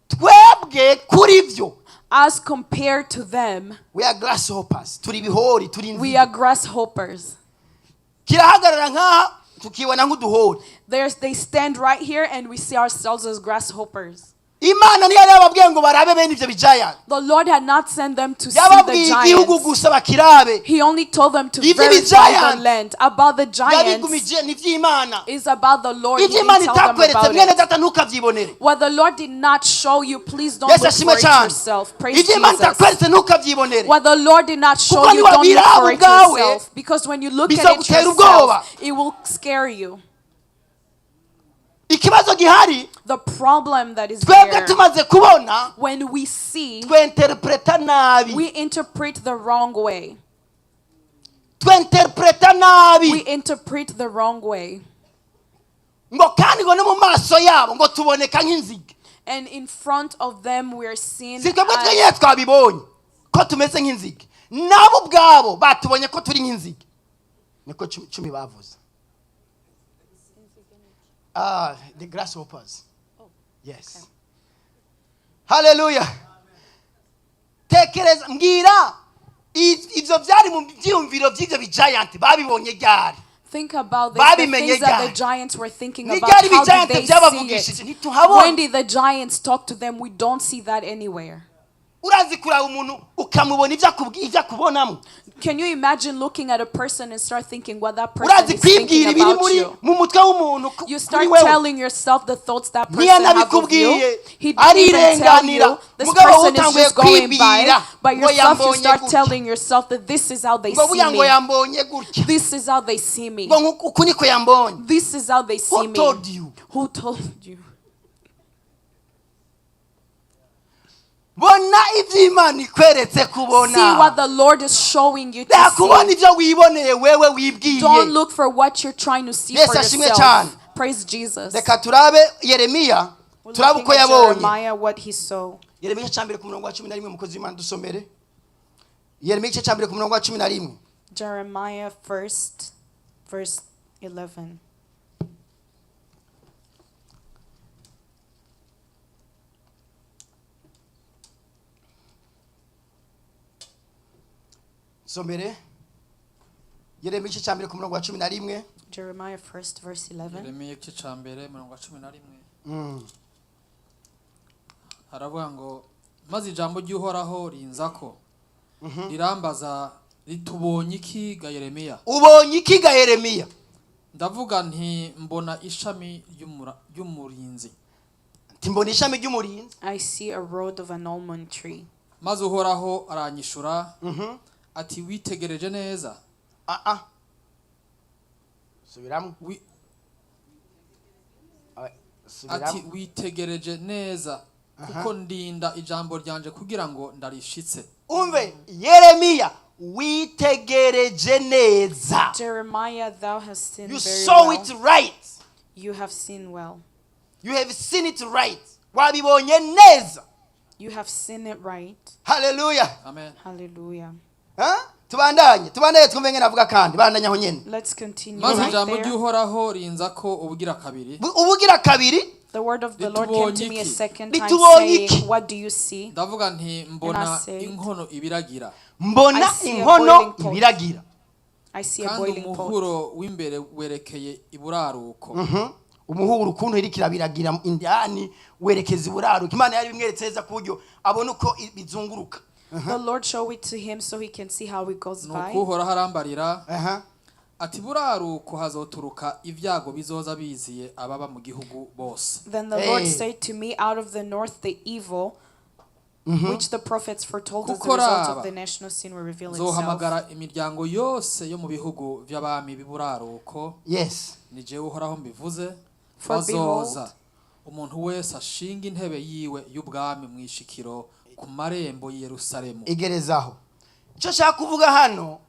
Twebwe kuri byo, As compared to them, we are grasshoppers, turi ibihori, turi we inzige. Are grasshoppers." Kirahagarara nk'aha tukibona nk'uduhori. They stand right here and we see ourselves as grasshoppers. Imana ntiyari yababwiye ngo barabe bene ibyo bigiant. The Lord had not sent them to see the Yababwiye igihugu giants. Gusa bakirabe. He only told them to Ibyo verify the giant land. About the giants yabigumije ni iby'Imana. Is about the Lord. He Ibyo Imana didn't tell them itakweretse, about mwene it. data, ntukabyibonere. What the Lord did not show you, please don't Yesu look ashimwe for it cyane. yourself. Praise Ibyo Imana Jesus. itakweretse ntukabyibonere. What the Lord did not show Kuko you, don't look niwabiraba for it ubwawe, yourself. Because when you look at it bizagutera ubwoba. Yourself, it will scare you. Ikibazo gihari, The problem that is twebwe there, tumaze kubona, when we see, twenterpreta nabi. We interpret the wrong way. Twenterpreta nabi. We interpret the wrong way. Ngo kandi ngo no mu maso yabo ngo tuboneka nk'inzige. And in front of them, we are seen Si twebwe as, twenyine twabibonye ko tumeze nk'inzige, nabo ubwabo batubonye ko turi nk'inzige. Niko cumi bavuze. Ah, the grasshoppers. Yes, haleluya. Tekereza, mbwira, ibyo byari mu byiyumviro by'ibyo bigiant babibonye ryari? Think about this, the Babimenye things that the ryari? Giants were thinking Ni about. ryari How did ibigiant they see byabavugishije? it? Ntituhabona. When did the giants talk to them? We don't see that anywhere. Urazi kuraba umuntu ukamubona ibyo ibyo akubonamo? Can you imagine looking at a person and start thinking what that person Urazi is thinking kwibwira ibiri about muri you? mu mutwe w'umuntu You kuri start wewe? Telling yourself the thoughts that person have of you. Ntiyanabikubwiye, He didn't even tell arirenganira. you. This Mugabo person is utanguye just going by. kwibwira But ngo yourself, you yambonye start gutya. Telling yourself that this is how they Ngo see buya ngo me. yambonye gutya. This is how they see me. Ngo uku niko yambonye. This is how they see Who me. Told you? Who told you? Bona ibyo Imana ikweretse kubona. See what the Lord is showing you to Reka kubona see. ibyo wiboneye wewe wibwiye. Don't look for what you're trying to see Yesu for ashimwe yourself. cyane. Praise Jesus. Reka turabe Yeremiya, We're turabe looking uko at yabonye. Jeremiah, what he saw. Yeremiya igice cya mbere ku murongo wa 11. Umukozi w'Imana dusomere Yeremiya igice cya mbere ku murongo wa 11. Jeremiah 1st, verse 11. Somere Yeremiya igice cya mbere ku murongo wa 11. Jeremiah 1st, verse 11. Yeremiya igice cya mbere murongo wa 11. Haravuga ngo maze ijambo ry'Uhoraho rinzako rirambaza ritubonye iki ga Yeremiya? Ubonye iki ga Yeremiya? Ndavuga nti mbona ishami ry'umurinzi. Ati mbona ishami ry'umurinzi. I see a rod of an almond tree. Maze Uhoraho aranyishura ati witegereje neza. Ah ah, subiramo. Ah, Ati subiramo. Witegereje neza kuko ndinda ijambo ryanje kugira ngo ndarishitse. Umve Yeremiya, witegereje neza. Jeremiah, thou hast seen You very saw well. it right. You have seen well. You have seen it right, wabibonye neza. You have seen it right. Haleluya. Amen. Hallelujah. Huh? Tubandanye, tubandanye twumve ngene avuga kandi bandanye aho nyene. Let's continue Maze right ijambo there. ry'Uhoraho rinzako ubugira kabiri. Ubugira kabiri. The word of the Lord came to me a Litubonye iki? second time, Litubonye iki? saying, "What do you see?" Ndavuga nti And I mbona said, inkono ibiragira, Mbona I see a inkono boiling pot. ibiragira. I see a kandi boiling pot. umuhuro w'imbere werekeye iburaruko. Umuhuro ukuntu iriko irabiragira indani werekeza iburaruko. Imana yari bimweretse neza ku buryo abona uko bizunguruka. The Lord showed it to him so he can see how it goes by. Nuko Uhoraho arambarira Aha. ati buraruko hazoturuka ibyago bizoza biziye ababa mu gihugu bose. Then the Lord Hey. said to me, "Out of the north the evil Which the prophets foretold as the Kuko result raba, of the national sin will reveal itself. Nzohamagara imiryango yose yo mu bihugu by'abami b'iburaruko, ni jewe Uhoraho mbivuze. For Bazoza, behold, umuntu wese ashinga intebe yiwe y'ubwami mu ishikiro ku marembo y'i Yerusalemu. Igerezaho. Icyo nshaka kuvuga hano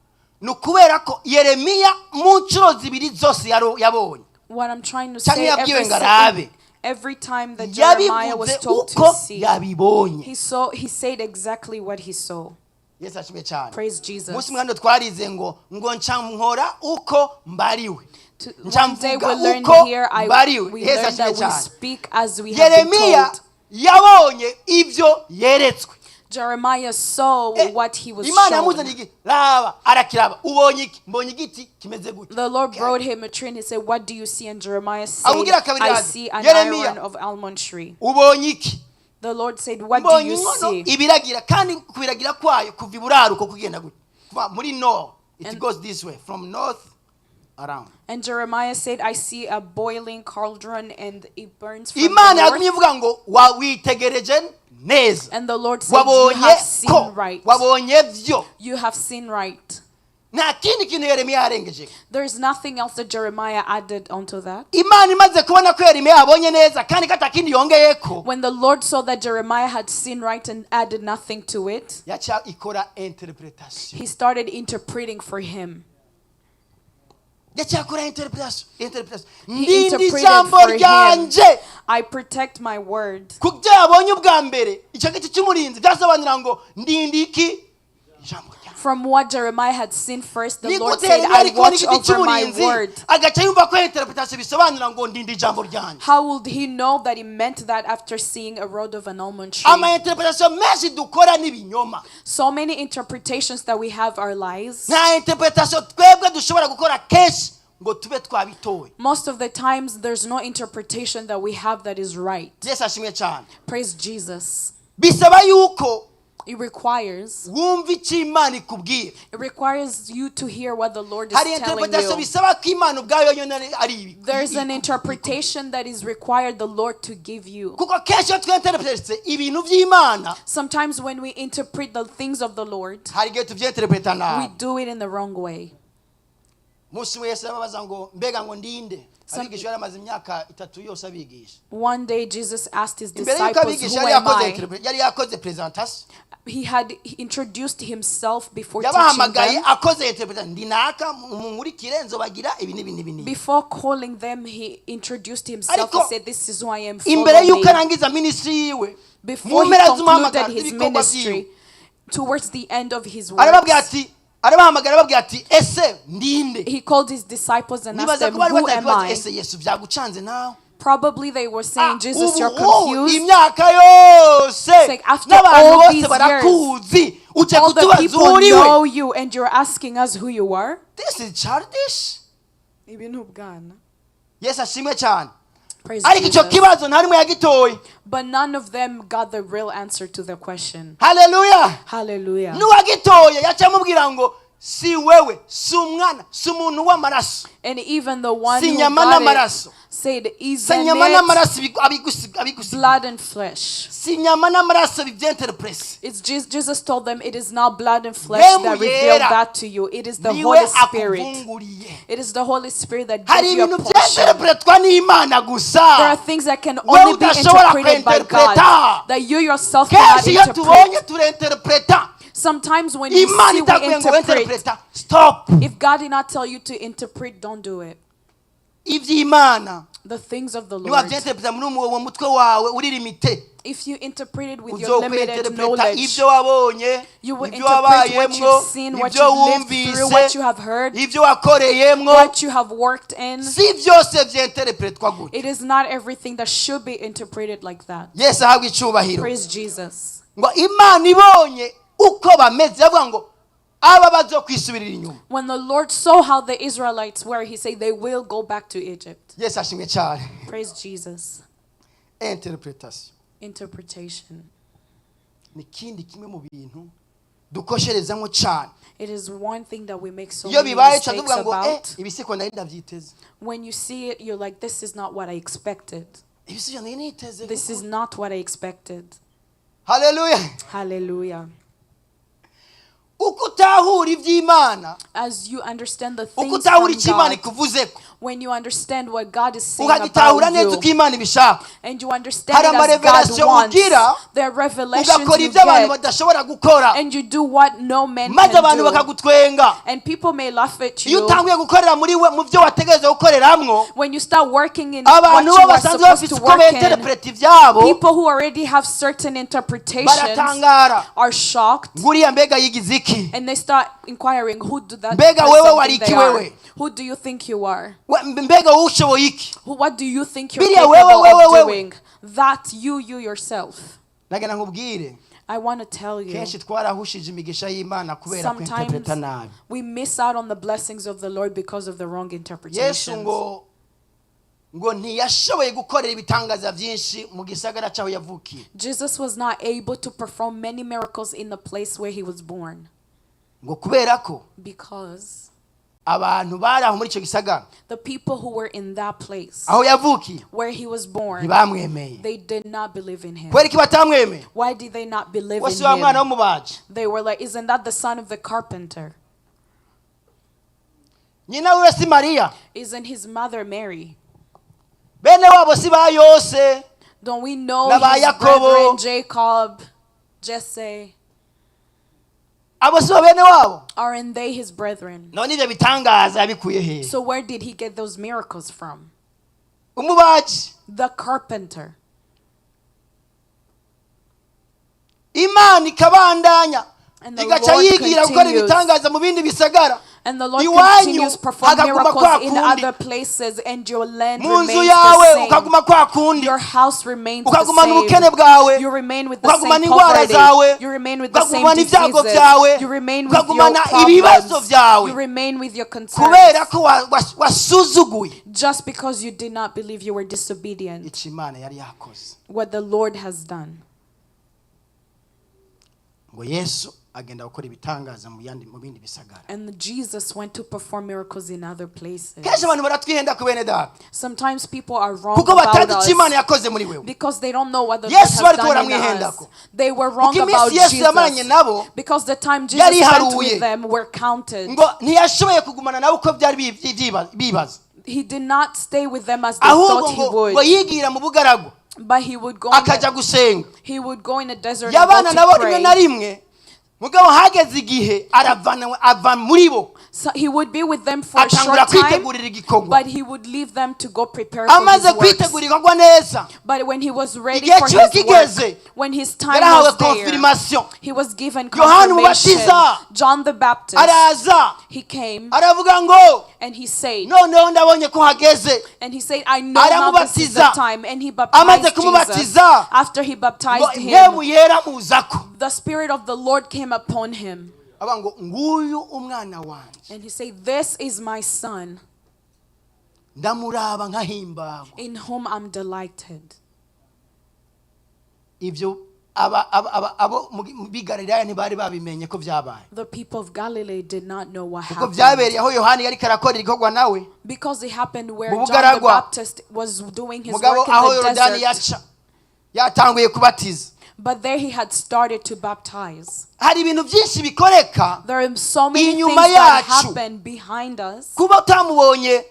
ni ukubera ko Yeremiya mu nshuro zibiri zose yabonye, What I'm trying to cyangwa say, yabwiwe every, ngo arabe, every time that Jeremiah was yabivuze told uko to see, yabibonye. he saw. He said exactly what he saw. Yesu ashimwe cyane. Praise Jesus. Umunsi umwe hano twarize ngo nca nkora uko mbariwe. Nca One day mvuga we learned uko here, mbariwe. we Yesu learned ashimwe that we cyane. Speak as we have been Yeremiya told. yabonye ibyo yeretswe. Jeremiah saw what he was Imana shown. yamuzaniye igiti, raba, arakiraba. Ubonye iki? Mbonye igiti kimeze gutya. The Lord brought him a tree and he said, "What do you see?" And Jeremiah said, Amubwira kabiri "I araza, see an Yeremiya, iron of almond tree." ubonye iki? The Lord said, "What do Mbonye you inkono see?" ibiragira, kandi kubiragira kwayo kuva iburaruko kugenda gutya, kuva muri north it goes this way, from north around. And Jeremiah said, "I see a boiling cauldron and it burns from the Imana north." yagumye ivuga ngo witegereje neza, And the Lord said, "You wabonye have seen ko right. wabonye byo. You have seen right." Nta kindi kintu Yeremiya yarengeje. There is nothing else that Jeremiah added onto that. Imana imaze kubona ko Yeremiya yabonye neza kandi ko atakindi yongeyeko, When the Lord saw that Jeremiah had seen right and added nothing to it, yaca ikora interpretation. he started interpreting for him. Yaca akora interpretation. He Ndindi interpreted ijambo for him. ryanje. I protect my word. Ku byo yabonye ubwa mbere, icyo giti cy'umurinzi byasobanura ngo ndindi iki? Ijambo ryanjye. From what Jeremiah had seen first, the Ni Lord gute said, Yeremiya "I ari kubona watch igiti over my cy'umurinzi, word." agaca yumva ko interpretation bisobanura ngo ndindi ijambo ryanjye? How would he know that he meant that after seeing a rod of an almond tree? Ama interpretation menshi dukora n'ibinyoma. So many interpretations that we have are lies. Nta interpretation twebwe dushobora gukora kenshi ngo tube twabitoye. Most of the times, there's no interpretation that we have that is right. Yesu ashimwe cyane. Praise Jesus. Bisaba yuko It requires wumva icyo Imana ikubwira. it requires you to hear what the Lord is Hari telling interpretation you. bisaba ko Imana ubwayo yonyine ari ibi. There's an interpretation that is required the Lord to give you. Kuko kenshi iyo twinterprete ibintu by'Imana, Sometimes when we interpret the things of the Lord, hari igihe tubyenterpreta we nabi. do it in the wrong way. Umunsi umwe Yesu arababaza ngo mbega ngo ndinde? Abigisha yari amaze imyaka 3 yose abigisha. One day Jesus asked his Imbere y'uko disciples, abigisha, "Who yari am yakoze I?" yari yakoze presentation. He had introduced himself before teaching Yabahamagaye them. akoze interpretation: ndi naka, munkurikire, nzobagira ibi n'ibi n'ibi n'ibi. Before calling them, he introduced himself. He Ariko said, "This is who I am. imbere Follow y'uko me." arangiza ministry yiwe, mu Before he mpera concluded z'umuhamagaro his z'ibikorwa ministry, byiwe, towards the end of his arababwira works, ati, arabahamagara arababwira ati ese ndinde? he called his disciples and asked Nibaza them, ko bari "Who batari am kubaza I?" ese Yesu byagucanze nawe? Probably they were saying, Ah, "Jesus, ubu you're ubu confused." imyaka yose Like, after n'abantu all bose these years, barakuzi, uje all the kutubaza people uriwe? know you and you're asking us who you are. This is childish. Yesu ashimwe cyane. Praise Ariko icyo Jesus. kibazo nta rimwe yagitoye. But none of them got the real answer to the question. Haleluya. Hallelujah. N'uwagitoye yaca amubwira ngo si wewe, si umwana, si umuntu w'amaraso. And even the one Si who inyama got n'amaraso. it said, Si "Isn't inyama it n'amaraso abigusiga. blood and flesh?" Si inyama n'amaraso bibyenterprese. It's Jesus told them, "It is not blood and flesh Mpemu that revealed yera that to you. It is the niwe Holy Spirit. akuvunguriye. It is the Holy Spirit that Hari gives you a ibintu portion." byenterpretwa n'Imana gusa, There are things that can wewe only be udashobora interpreted by kuinterpreta. God, that you yourself cannot Kenshi iyo tubonye interpret. turinterpreta. Sometimes when you Imana see, we itakubwiye ngo interpret. winterpreta, stop. If God did not tell you to interpret, don't do it. Iby'Imana, The things of the Lord. niwabyenterpreta muri uwo mutwe wawe uri limité, If you interpret it with your limited uzokwinterpreta knowledge, ibyo wabonye, you will ibyo interpret what wabayemwo, you've seen, what ibyo you've lived through, wumvise, what you have heard, ibyo wakoreyemwo. what you have worked in. Si byose byenterpretwa gutyo. It is not everything that should be interpreted like that. Yesu ahabwe icyubahiro. Praise Jesus. Ngo Imana ibonye uko bameze, yavuga ngo aba bazokwisubirira inyuma. When the Lord saw how the Israelites were, he said they will go back to Egypt. Yesu ashimwe cyane. Praise Jesus. Interpretation Interpretation. Ni ikindi kimwe mu bintu dukosherezamo cyane. It is one thing that we make so Iyo many bibaye tuca mistakes tuvuga ngo eh about. ibi siko nari ndabyiteze. When you see it, you're like, "This is not what I expected." Ibi sibyo nari niteze. This is not what I expected. Haleluya. Hallelujah. Uko utahura iby'Imana, As you understand the uko things utahura from icyo Imana God, ikuvuzeko, when you understand what God is saying ukagitahura about neza you, uko Imana ibishaka, and you understand hari it as God amarevelation wants, ugira, there are revelations ugakora you ibyo abantu get, badashobora gukora, and you do what no man maze can abantu do. bakagutwenga. And people may laugh at Iyo you utanguye gukorera muri we mu byo wategereza gukoreramwo, when you start working in what abantu you bo are basanzwe supposed bafite to uko work in. benterpreta ibyabo People who already have certain interpretations baratangara, are shocked, nguriya mbega yigize iki? and they start inquiring, who do that Mbega person wewe think wari they iki are? wewe? Who do you think you are? Mbega wowe ushoboye iki? What do you think you're Biriya capable wewe, wewe, of wewe. doing? That you yourself. Nagira nkubwire, I want to tell you, kenshi twarahushije imigisha y'Imana kubera sometimes kwinterpreta nabi. we miss out on the blessings of the Lord because of the wrong Yesu interpretations. ngo ntiyashoboye gukorera ibitangaza byinshi mu gisagara cy'aho yavukiye. Jesus was not able to perform many miracles in the place where he was born Ngo kubera ko because abantu bari aho muri icyo gisagara, the people who were in that place aho yavukiye, where he was born, ntibamwemeye. they did not believe in him. Kubera iki batamwemeye? Why did they not believe in Wese wa mwana him? w'umubaji? They were like, isn't that the son of the carpenter? Nyina wiwe si Mariya? Isn't his mother Mary? Bene wabo si ba Yose? Don't we know Na ba his Yakobo. brethren, Jacob, Jesse? Abo si bo bene wabo? Aren't they his brethren? None ibyo bitangaza yabikuye hehe? So where did he get those miracles from? Umubaji. The carpenter. Imana ikabandanya, And the igaca Lord yigira gukora continues. ibitangaza mu bindi bisagara. And the Lord Iwanyu continues perform hagaguma kwa miracles in kundi. other places, and your land Mu nzu remains yawe the same. ukaguma kwa kundi. Your house remains the Ukagumana same. ubukene bwawe. You remain with the same Ukagumana indwara poverty. zawe. You remain with the same Ukagumana ibyago diseases. byawe. You remain with your Ukagumana ibibazo problems. byawe. You remain with your concerns. Kubera ko wasuzuguye Just because you did not believe, you were disobedient. icyo Imana yari yakoze. What the Lord has done. Ngo Yesu agenda gukora ibitangaza mu yandi mu bindi bisagara. And Jesus went to perform miracles in other places. Kenshi abantu baratwihenda ku bene data, Sometimes people are wrong kuko about batazi icyo Imana us yakoze muri wewe. because they don't know what the Lord Yesu has bariko done in us. baramwihendako. They were wrong Kuko iminsi about Yesu yamaranye Jesus nabo because the time Jesus yari spent iharuye. with them were counted. Ngo ntiyashoboye kugumana nabo uko byari bibaza. He did not stay with them as they Ahubwo thought he ngo would, ngo yigira mu bugaragwa, but he would go akajya gusenga. he would go in a desert and go Yabana to nabo rimwe na pray. rimwe, mugabo hageze igihe aravana ava muri bo, So he would be with them for a atangura short time, kwitegurira igikorwa. but he would leave them to go prepare for Amaze his works. kwitegura igikorwa neza, But when he was ready igihe for kiba his kigeze, work, when his time yarahawe was there, confirmation. he was given Yohana confirmation. Umubatiza John the Baptist, araza, he came aravuga ngo, and he said, noneho ndabonye ko hageze. and he said, I know now this is the Aramubatiza. time. And he Amaze baptized Jesus. kumubatiza, After he ngo baptized him, mpemu yera muzako, the Spirit of the Lord came upon him. avuga ngo, nguyu umwana wanjye, And he said, this is my son ndamuraba nkahimbagwa. in whom I'm delighted. Ibyo aba aba abo mu b'i Galilaya ntibari babimenye ko byabaye, The people of Galilee did not know what kuko happened. byabereye aho Yohani yari karakora igikorwa nawe Because it happened where mu John the bugaragwa. Baptist was doing his Mugabo work aho in the Yorodani desert. yaca yatanguye kubatiza. But there he had started to baptize. Hari ibintu byinshi bikoreka There are so many things inyuma that yacu. happen behind us. Kuba utamubonye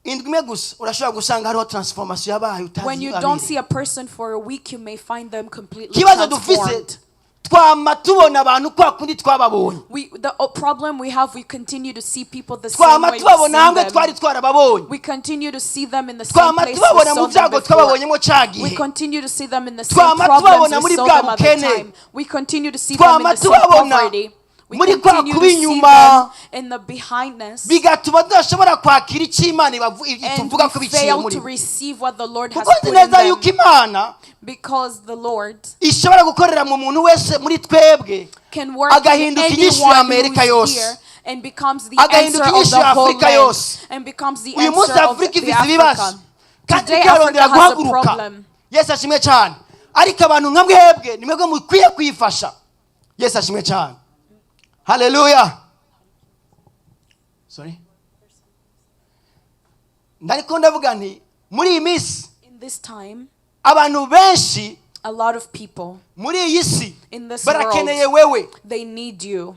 indwi imwe gusa, urashobora gusanga hariho transformation yabaye utazi When you babiri. don't see a person for a week, you may find them completely Ikibazo dufise, transformed. twama tubona abantu kwa kundi twababonye. The problem we have, we continue to see people the same Twama way we've tubabona seen hamwe them. twari twarababonye. We continue to see them in the same Twama place we tubabona mu saw them byago before. twababonyemo ca We gihe. continue to see them in the same Twama problems tubabona we muri saw bwa them at the bukene. time. We continue to see them in Twama the same tubabona poverty. We muri kwa continue kuba to see inyuma. them in the behindness. Bigatuma tudashobora kwakira icyo Imana And ituvuga ko we biciye fail muri to bo. receive what the Lord has Kuko nzi put in neza them. yuko Imana Because the Lord ishobora gukorera mu muntu wese muri twebwe, can work in agahinduka inyishu ya anyone who Amerika is yose, here and becomes the agahinduka answer of inyishu the ya whole Afurika land yose. and becomes the Uyu munsi answer of Afurika the ifite ibibazo Africa. kandi Today ikarondera Africa has a guhaguruka. problem. Yesu ashimwe cyane. Ariko abantu nka mwebwe ni mwebwe mukwiye kwifasha. Yesu ashimwe cyane. Haleluya. Sorry, ndariko ndavuga nti muri iyi minsi In this time, abantu benshi A lot of people Muri iyi si in this barakeneye world, wewe. they need you.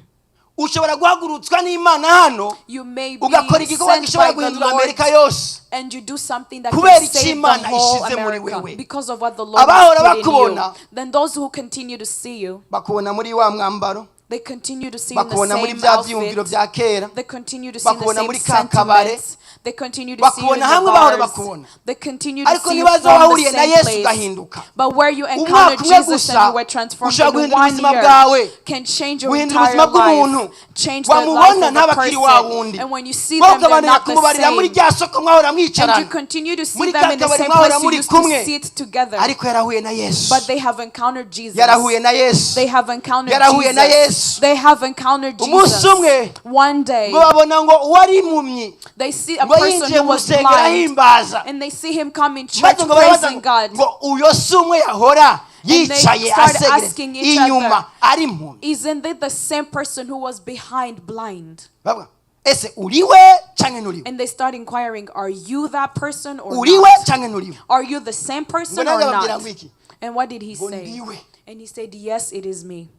Ushobora guhagurutswa n'Imana hano, You may ugakora be igikorwa sent gishobora by the guhindura Lord Amerika yose and you do something that kubera can icyo save the Imana whole ishize muri America wewe. because of what the Lord Abahora has put in you. bakubona, Then those who continue to see you, bakubona muri wa mwambaro, they continue to see you in the bakubona muri same bya byiyumviro outfit. bya kera, They continue to see in the bakubona same muri ka kabare, sentiments. They continue to see you in bakubona the hamwe bahora bars. bakubona. They continue to Ariko see you nibaza from the wahuriye na same Yesu place. ugahinduka, But where you umwaka encountered umwe Jesus gusa and you were transformed ushobora in guhindura one ubuzima year bwawe, can change your guhindura entire ubuzima bw'umuntu. life, change the life Wamubona of ntabe a akiri wa person. wundi. And when you see Wowe them, they're ukabanira not the kumubarira muri same. rya soko mwahora And you mwicarana, continue to see muri them ka in the kabari same mwahora place you muri used to kumwe, sit together. ariko yarahuye na Yesu. But they have encountered Jesus. Yarahuye na Yesu. They have encountered Yarahuye na Jesus. Yesu. They have encountered Umunsi Jesus. umwe, One day, ngo babona ngo uwari impumyi they see a ngo person yinjiye who mu was rusengero blind ahimbaza, and they see him come in church maze ngo barabaza praising ngo God. ngo uyo si umwe yahora And they yicaye start asegereza asking each inyuma other, ari impumyi? Isn't it the same person who was behind blind? Bavuga, ese uriwe canke nturiwe? And they start inquiring, are you that person or Uriwe not? canke nturiwe? Are you the same person Ngo nanjye or ababwira not? ngo iki? And what did he Ngo say? ndiwe. And he said, yes, it is me.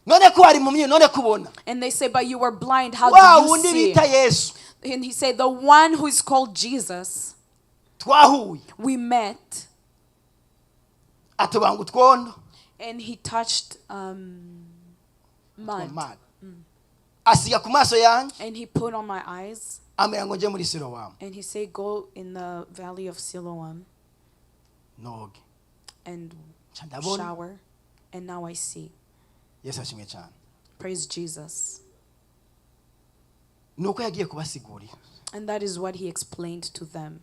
None ko wari impumyi, none kubona? And they say, but you were blind. How Wa do you wundi see? bita Yesu And he said, the one who is called Jesus, twahuye, we met, atubanga utwondo, and he touched mud, Mad. Asiga ku maso yanjye, and he put on my eyes, ambwira ngo nje muri Silowamu and he said, go in the valley of Siloam noge, and nca ndabona. shower, and now I see. Yesu ashimwe cyane. Praise Jesus. Nuko yagiye kubasigurira, And that is what he explained to them.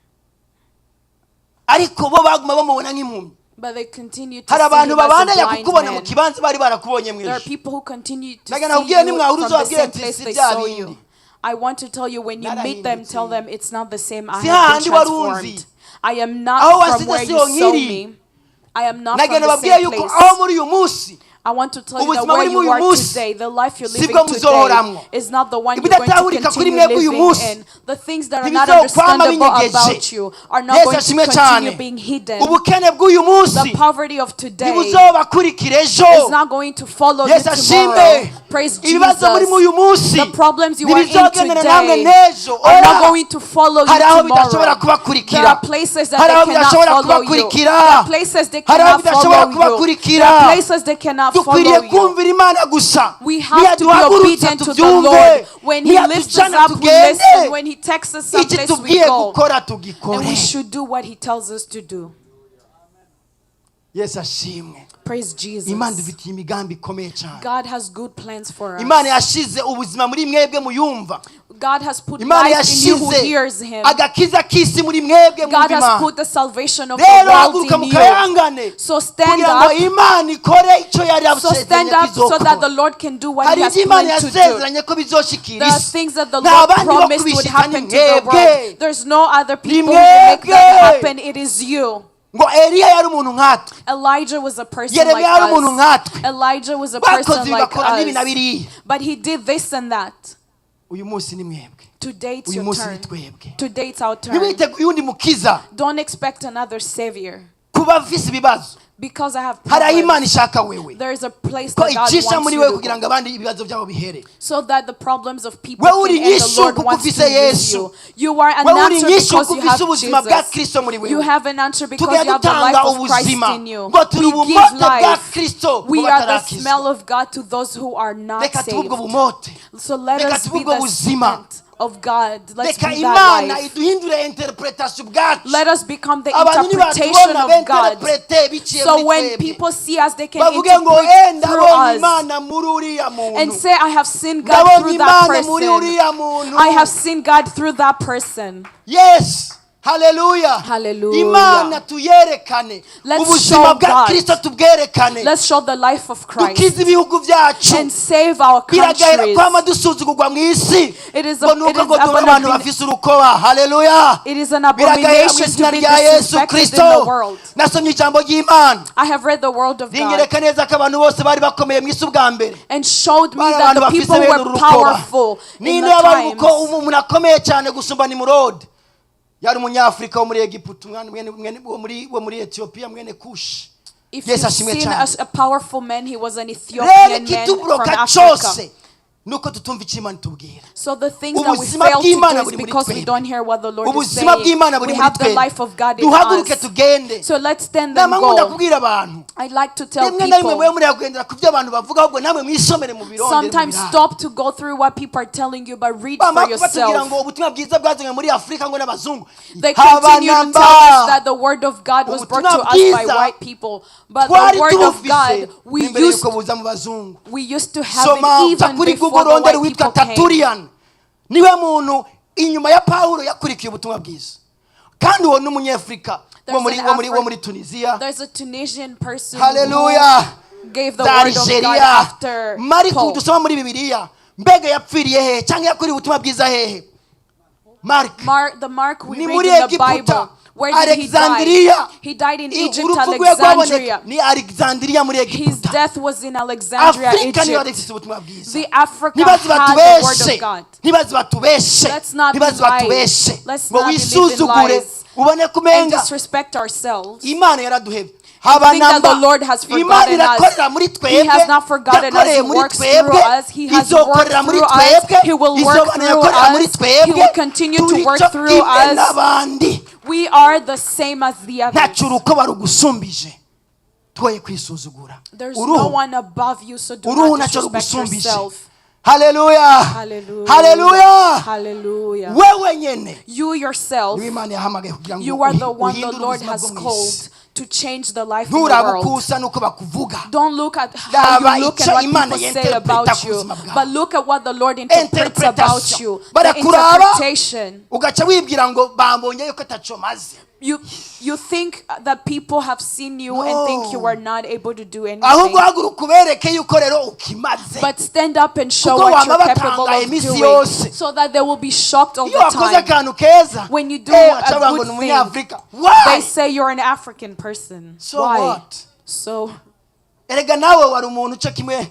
Ariko bo baguma bamubona nk'impumyi. But they continue to Hari see abantu him as a babandanya blind kukubona mu man. kibanza bari barakubonye mu There are ijuru. people who continue to Naga see nakubwira you nimwahura from the uzababwira same ati, place "Si they bya saw bindi." you. I want to tell you, when you meet them, Narahindutse. tell them it's not the same. I Si have been hahandi wari unzi. transformed. I am not Aho from wansize where siho you saw nkiri. me. I am not from Nagenda the babwira same yuko place. aho muri uyu munsi, I want to tell you that ubuzima where burimo you uyu are munsi, today, the life you're living sibwo muzohoramwo. today, is not the one you're going to Ibidatahurika kuri continue mwebwe uyu living munsi, in. The things that are not ntibizokwama understandable binyegeje. about you are not Yesu going to ashimwe continue cyane. being hidden. Ubukene bw'uyu munsi The poverty of today ntibuzobakurikira ejo. is not going to follow you Yesu ashimwe. tomorrow. Praise Ibibazo muri Jesus. uyu munsi The problems you are in ntibizogendana namwe today n'ejo. are not Oya. going to follow you Hari aho bidashobora tomorrow. kubakurikira. There are places that Hari they aho cannot bidashobora follow you. kubakurikira. There are places they Hari aho cannot bidashobora follow you. There kubakurikira. are places they cannot Dukwiriye follow you. kumvira Imana gusa. We have to be Niyaduhagurutsa obedient to the tubyumve, Lord. When He lifts us niyatujana up, we tugende, listen. When He takes us iki someplace, we tubwiye go. gukora And tugikore. we should do what He tells us to do. Yesu ashimwe. Praise Jesus. Imana idufitiye imigambi ikomeye cyane. God has good plans for us. Imana yashize ubuzima muri mwebwe muyumva. God has put Imana life in you who yashize hears Him. agakiza k'isi muri mwebwe God mwumva has Imana. put the salvation of the Rero world haguruka in you. mukayangane So stand kugira ngo up. Imana ikore icyo yari So stand yasezeranye up so that the kizokora. Lord can do what Hari He has ibyo Imana planned to do. yasezeranye ko bizoshikira There are isi, things that the nta Lord bandi bo promised would kubishika, ni happen to the mwebwe. world. There's no other Ni people who will make that mwebwe. happen. It is you. Ngo Eliya yari umuntu nkatwe, Elijah was a person Yeremiya like yari umuntu us. nkatwe, Elijah was a bakoze person ibi like bakora n'ibi na us. biriya. But he did this and that. Uyu munsi ni mwebwe. Today it's Uyu your munsi ni turn. twebwe. Today it's our turn. Ntiwiteguye undi mukiza. Don't expect another savior. Kuba mfise ibibazo, Because I have hari aho Imana problems. ishaka wewe There is a place ko that God icisha wants muri you wewe to kugira go. ngo abandi ibibazo byabo bihere. So that the problems of people Wewe uri can end, the inyishu Lord kuko wants to ufise use Yesu. you. You are an Wewe uri answer inyishu because kuko you ufise have ubuzima bwa Jesus. Kristo muri You wewe. have an answer because Tugenda you have the dutanga life of Christ ubuzima in you. ngo turi We give ubumote bwa life. Kristo We mu are the batarakizwa. smell of God to those who are not Reka tube saved. ubwo bumote. So let Reka us tube be ubwo the buzima. scent of God. Let's Reka be that Imana life. iduhindure interpretation ubwacu. Let us become the Abantu interpretation nibatubona of God. benterprete biciye So muri when twebwe, people see us, they can bavuge ngo interpret eh through ndabonye us Imana muri uriya and muntu, say, I have seen God ndabonye through that Imana muri person. uriya muntu. I have seen God through that person. Yes, haleluya. Hallelujah. Imana tuyerekane. Let's Ubuzima show bwa God. Kristo tubwerekane, Let's show the life of Christ dukize ibihugu byacu. and save our Biragahera countries. kwama dusuzugurwa mu isi It is ngo a, nuko it is ngo tubona abantu bafise urukoba. Haleluya. It is an Biragahera mu abomination to izina be rya Yesu disrespected in Kristo. the world. Nasomye ijambo ry'Imana, I have read the word of God rinyereka neza ko abantu bose bari bakomeye mu isi ubwa mbere and showed me bari that abantu the bafise people bene were uru rukoba. powerful in Ninde the yabaye uko times. umuntu akomeye cyane gusumba Nimurodi? Yari umunyafurika wo muri Egiputa, umwana wo muri Etiyopiya, mwene Kushi. If Yesu you've ashimwe seen cyane. a powerful man, he was an Rero Ethiopian man from ikitubloka Africa. cyose nuko tutumva icyo Imana itubwira. So the things that we Ubuzima fail to bw'Imana do is buri muri because we twebwe. don't hear what the Lord is Ubuzima saying. bw'Imana buri We muri have the twebwe. life of God in Duhaguruke us. tugende. So let's stand and Nama nkunda go. kubwira abantu, I'd like to tell rimwe na rimwe mube people, muri kugendera ku byo abantu bavuga, ahubwo namwe mwisomere mu birondere mu sometimes biraro. stop to go through what people are telling you, but read for Bamara kubatubwira yourself. ngo ubutumwa bwiza bwazanywe muri Afurika ngo n'abazungu. They Haba continue to namba. tell us that the word of God was brought to Ubutumwa us by bwiza white people. But the twari word of tubufise God, we n'imbere used yuko buza mu bazungu. we used to have Soma it uca even kuri before Google the urondere white witwa people came. Tertullian, niwe muntu inyuma ya Pawulo yakurikiye ubutumwa bwiza, kandi uwo ni umunyafurika wo There's muri an wo muri wo muri Tunisia. There's a Tunisian person Haleluya. who gave the Za word of God Algeria. after Mariko Paul. dusoma muri Bibiliya, mbega yapfiriye hehe cyangwa yakuriye ubutumwa bwiza hehe? Mark The Mark we ni read muri in the Egiputa, Bible. Where did he die? Alexandria. He died in Egypt, Urupfu rwe rwaboneka Alexandria. ni Alexandria muri His Egiputa. death was in Alexandria, Afurika niyo yari Egypt. ifite ubutumwa bwiza. The Africa Ntibaze had the word batubeshe, of God. ntibaze batubeshe, Let's not be ntibaze lies. batubeshe Let's ngo not believe in wisuzugure lies ubone and kumenga disrespect ourselves. Imana yaraduhebye. Haba Think that namba. the Lord has Imana forgotten us. irakorera muri He twebwe, has not forgotten us. yakoreye He muri works twebwe, through us. He has worked izokorera muri through us. twebwe, He will work izobana through yakorera muri us. He twebwe. will continue to Turi work cyo through kimwe us. n'abandi. We are the same as the others. Ntacyo uruko rugusumbije, twoye kwisuzugura. There's no Uruhu, one above you, so do uruhu not ntacyo disrespect rugusumbije. yourself. Haleluya. Hallelujah. Haleluya. Hallelujah. Wewe nyene You yourself, niwe Imana yahamagaye kugira ngo you are the one the uhindure Lord ubuzima has bwo mu called isi. to change the life in the Nturaba world. uko usa n'uko bakuvuga. Don't look at how Raba you look icyo and what Imana people say yinterpreta about ku you, buzima bwawe. but look at what the Lord interprets about Interpretation. you. The Barakuraba interpretation. ugaca wibwira ngo bambonye yuko ataco maze. You think that people have seen you and think you No. are not able to do anything. Ahubwo haguruka ubereke yuko rero ukimaze. But stand up and show Kuko what you're wama capable batangaye of iminsi doing, yose. so that they will be shocked all Iyo the wakoze time. akantu keza, When you do eh, a baca bavuga ngo good ni thing, umunyafurika. Why? they say you're an African person. So Why? what? So Erega nawe wari umuntu uca kimwe.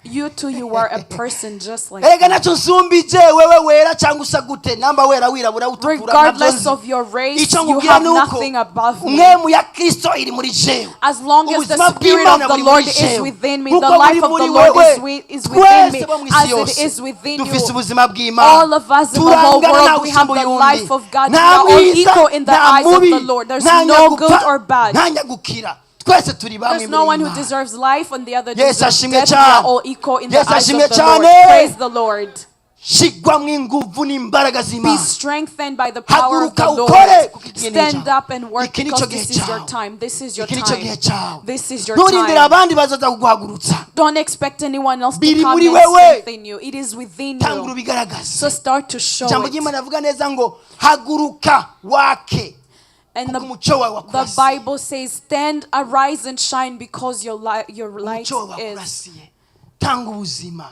you too, you are a person just like Erega them. nacyo nsumbije wewe wera cyangwa usa gute, namba wera, wirabura, utukura, nabyo Regardless nzi. of your race, Icyo you nkubwira have ni uko nothing above me. umwemu ya Kristo iri muri jewe. As long as the Ubuzima Spirit of bw'Imana the buri Lord muri is jewe. within me, Kuko the buri life of muri the Lord wewe, is within me, twese bo mu isi as it yose is within dufise you. ubuzima bw'Imana. All of us in the whole Turangana world, ntawe we have usumba the uyundi. life of God. We Nta are all mwiza, equal in the nta eyes of mubi, the Lord. There's nta no nyagupfa, good or bad. nta nyagukira, twese turi bamwe There's imbere no one who y'Imana. deserves life and the other Yesu deserves ashimwe death. We are cyane. all equal in the Yesu eyes of ashimwe the Lord. cyane. Praise the Lord. Shigwamwo inguvu n'imbaraga Be z'Imana. strengthened by the power of Haguruka the Lord. ukore, kuko iki ni Stand icyawe. up and work Iki ni because cyo gihe this is your cyawe. time. This is your Iki ni cyo gihe time. cyawe. This is your Nturindire time. abandi bazaza kuguhagurutsa. Don't expect anyone else to Biri come muri and wewe. strengthen you. It is within Tangura you. ubigaragaze. So start to show Ijambo it. ry'Imana rivuga neza ngo haguruka wake, And kuko the, umucyo wawe the wakurasiye. Bible says, stand, arise and shine because your light Umucyo wawe is wakurasiye, tanga ubuzima.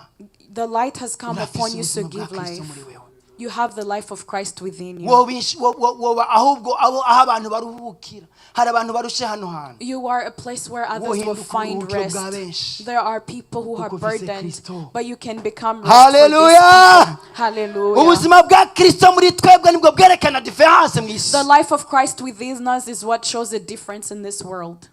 the light has come Urafise upon you, so ubuzima bwa give Kristo life. muri wewe. You have the life of Christ within you. Woba ahubwo abo aho abantu baruhukira, hari abantu barushe hano hantu. You are a place where others will Wohinduka find uburuhukiro rest. bwa benshi. There are people who are Kuko ufise burdened, Kristo. but you can become rest for these Hallelujah. people. Hallelujah. Ubuzima bwa Kristo muri twebwe nibwo bwerekana diferanse mu isi. The life of Christ within us is what shows a difference in this world.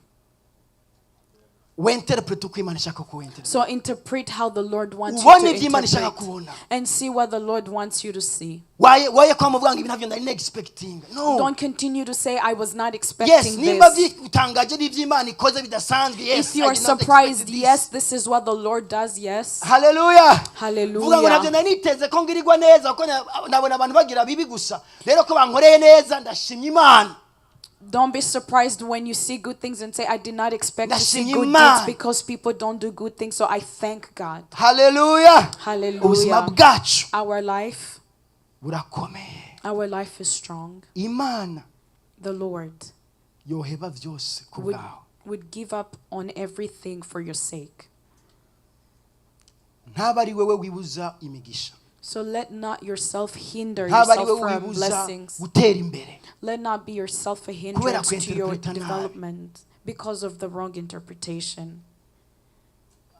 Winterprete uko Imana ishaka ko winterprete. So interpret how the Lord wants you Ubone to ibyo Imana ishaka interpret kubona. and see what the Lord wants you to see. Waye waye kwa muvuga ngo ibi ntabyo nari expecting, no. Don't continue to say, I was not Yes, expecting nimba this. bitangaje n'iby'Imana ikoze bidasanzwe, yes, If you I are did not expect surprised, this. yes, this is what the Lord does, yes. Haleluya. Vuga ngo ntabyo Hallelujah. nari niteze ko ngirirwa neza, kuko nabona abantu bagira bibi gusa, rero ko bankoreye neza ndashimye Imana. Don't be surprised when you see good things and say, I did not expect to see Ndashimye good Imana. deeds because people don't do good things. So I thank God. Haleluya. Ubuzima Hallelujah. bwacu Our life, burakomeye. our life is strong. Imana The Lord yoheba byose ku would, bwawe. would give up on everything for your sake. Ntaba ari wewe wibuza imigisha, So let not yourself hinder ntaba ari yourself wewe from wibuza blessings. gutera imbere Let not be yourself a hindrance to your kwinterpreta nabi. development because of the wrong interpretation.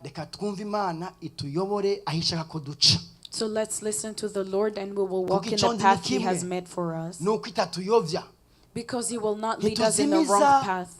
Reka twumve Imana ituyobore aho ishaka ko duca. So let's listen to the Lord and we will walk in icyo the nzi ni path He kimwe. has made for us. Ni uko itatuyobya. Because He will not lead us in the Ntituzimiza wrong path.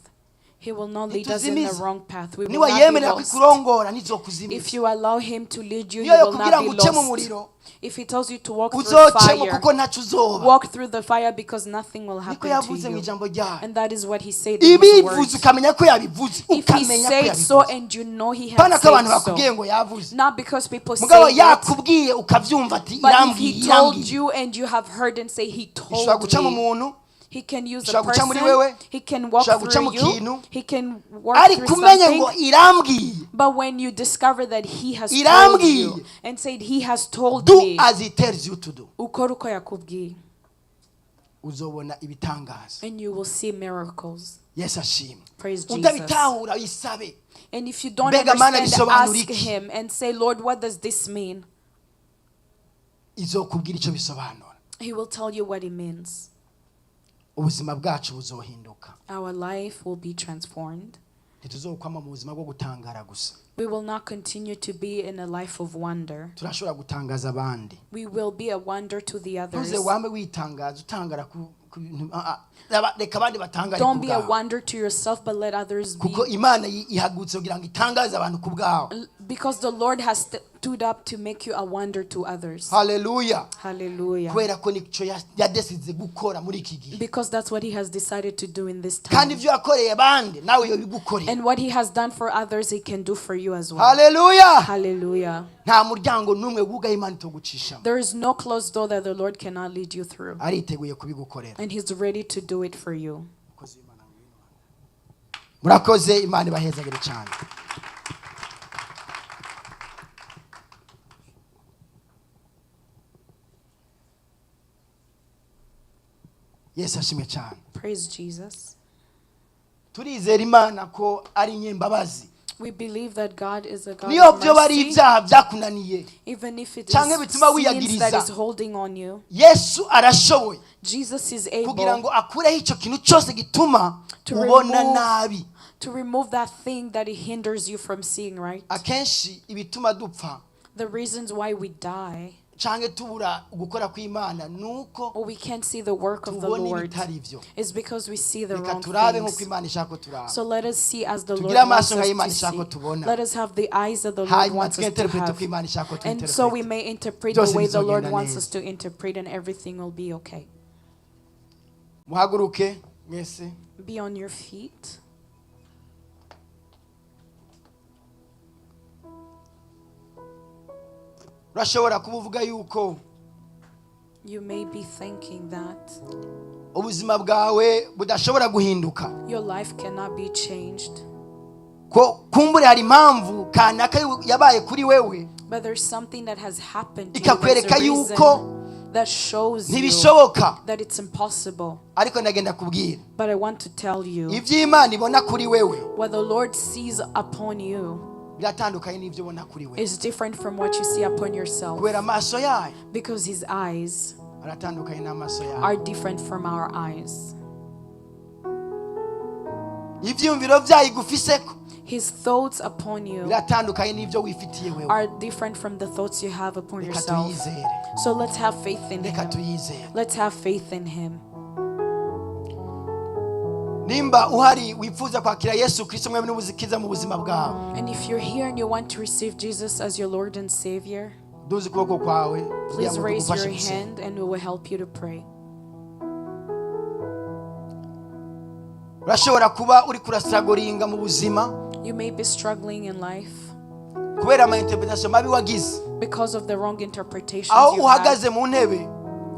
He will not lead us in the Ntituzimiza. Wrong path. We will Niba not be yemerera lost. kukurongora ntizokuzimiza. If you allow him to lead you, Niyo you will yakubwira not ngo be uce mu lost. muriro, If he tells you to walk through uzocemo fire, kuko ntacyo uzoba. Walk through the fire because nothing will Niko happen to yavuze mu you. ijambo ryayo. And that is what he said in his Ibivuze words. ukamenya ko yabivuze, If he ukamenya ko said so yabivuze, and you know he pana has ko abantu said bakubwiye so. ngo yavuze. Not because people say Mugabo it, yakubwiye ukabyumva ati but if irambwiye, he told irambwiye. You and you have heard and say he Ishobora told guca mu me. muntu, He can use a ishobora guca muri wewe, person. He can walk ishobora guca mu through you. kintu, He can work ariko through umenye ngo something. irambwiye. But when you discover that he has told Irambwiye. You and said he has told Do me, as he tells you to do, ukore uko yakubwiye, uzobona ibitangaza. And you will see miracles. Yesu ashimwe. Praise Jesus. Utabitahura isabe. And if you don't Mbega Mana understand, bisobanura ask iki? Him and say, "Lord, what does this mean?" Izokubwira icyo bisobanura. He will tell you what it means. Ubuzima bwacu buzohinduka. Our life will be transformed. Ntituzokwama mu buzima bwo gutangara gusa. We will not continue to be in a life of wonder. Turashobora gutangaza abandi. We will be a wonder to the others. Ntuze wame witangaza utangara ku bintu, ah, ah. Reka abandi batangare ku Don't be a bwawe. Wonder to yourself, but let others be. Kuko Imana ihagurutse kugira ngo itangaze abantu ku bwawe. Because the Lord has stood up to make you a wonder to others. Haleluya. Hallelujah. Kubera ko nicyo yadesize gukora muri iki gihe. Because that's what He has decided to do in this Kandi time. ibyo yakoreye abandi nawe yobigukorera. And what He has done for others, He can do for you as well. Haleluya. Hallelujah. Nta muryango n'umwe wugaye Imana itogucishamo. There is no closed door that the Lord cannot lead you through. Ariteguye kubigukorera. And He's ready to do it for you. Murakoze, Imana ibahezagire cyane. Yesu ashimwe cyane. Praise Jesus. Turizera Imana ko ari inyembabazi. We believe that God is a God Niyo of byo bari mercy. ibyaha byakunaniye, Even if it is canke bituma sins that wiyagiriza, is holding on you, Yesu arashoboye Jesus is kugira able ngo akureho icyo kintu cyose gituma to ubona remove nabi. To remove that thing that it hinders you from seeing right. Akenshi ibituma dupfa The reasons why we die canke tubura gukora kw'Imana nuko or we can't see the work of the tubona Lord ibitari byo. is because we see the Reka wrong turabe nk'uko things. Imana ishaka ko turaba. So let us see as the Lord Tugire wants amaso us nka Imana to ishaka ko see. tubona. Let us have the eyes that the Lord Hanyuma wants us to twinterprete have. uko Imana ishaka ko And so we twinterprete. may interpret the Byose way the Lord bizogenda wants neza. Us to interpret, and everything will be okay. Muhaguruke mwese. Be on your feet. Urashobora kuba uvuga yuko You may be thinking that ubuzima bwawe budashobora guhinduka, your life cannot be changed, ko kumbure hari impamvu kanaka yabaye kuri wewe but there's something that has happened to you. There's ikakwereka a reason yuko that shows you ntibishoboka. That it's impossible. Ariko ndagenda kubwira, But I want to tell you, ibyo Imana ibona kuri wewe what the Lord sees upon you biratandukanye n'ibyo ubona kuri wewe, is different from what you see upon yourself, kubera amaso yayo because His eyes aratandukanye n'amaso yawe. Are different from our eyes. Ibyiyumviro byayo igufiseko His thoughts upon you biratandukanye n'ibyo wifitiye wewe. Are different from the thoughts you have upon Reka yourself. tuyizere. So let's have faith in Reka Him. tuyizere. Let's have faith in Him. Nimba uhari wifuza kwakira Yesu Kristo mwami n'umukiza mu buzima bwawe, And if you're here and you want to receive Jesus as your Lord and Savior, duze ukuboko kwawe kugira please ngo raise tugufashe your gusenga. Hand and we will help you to pray. Urashobora kuba uri kurastrugglinga mu buzima You may be struggling in life kubera ama interpretation mabi wagize. Because of the wrong interpretations Aho you've had. uhagaze mu ntebe,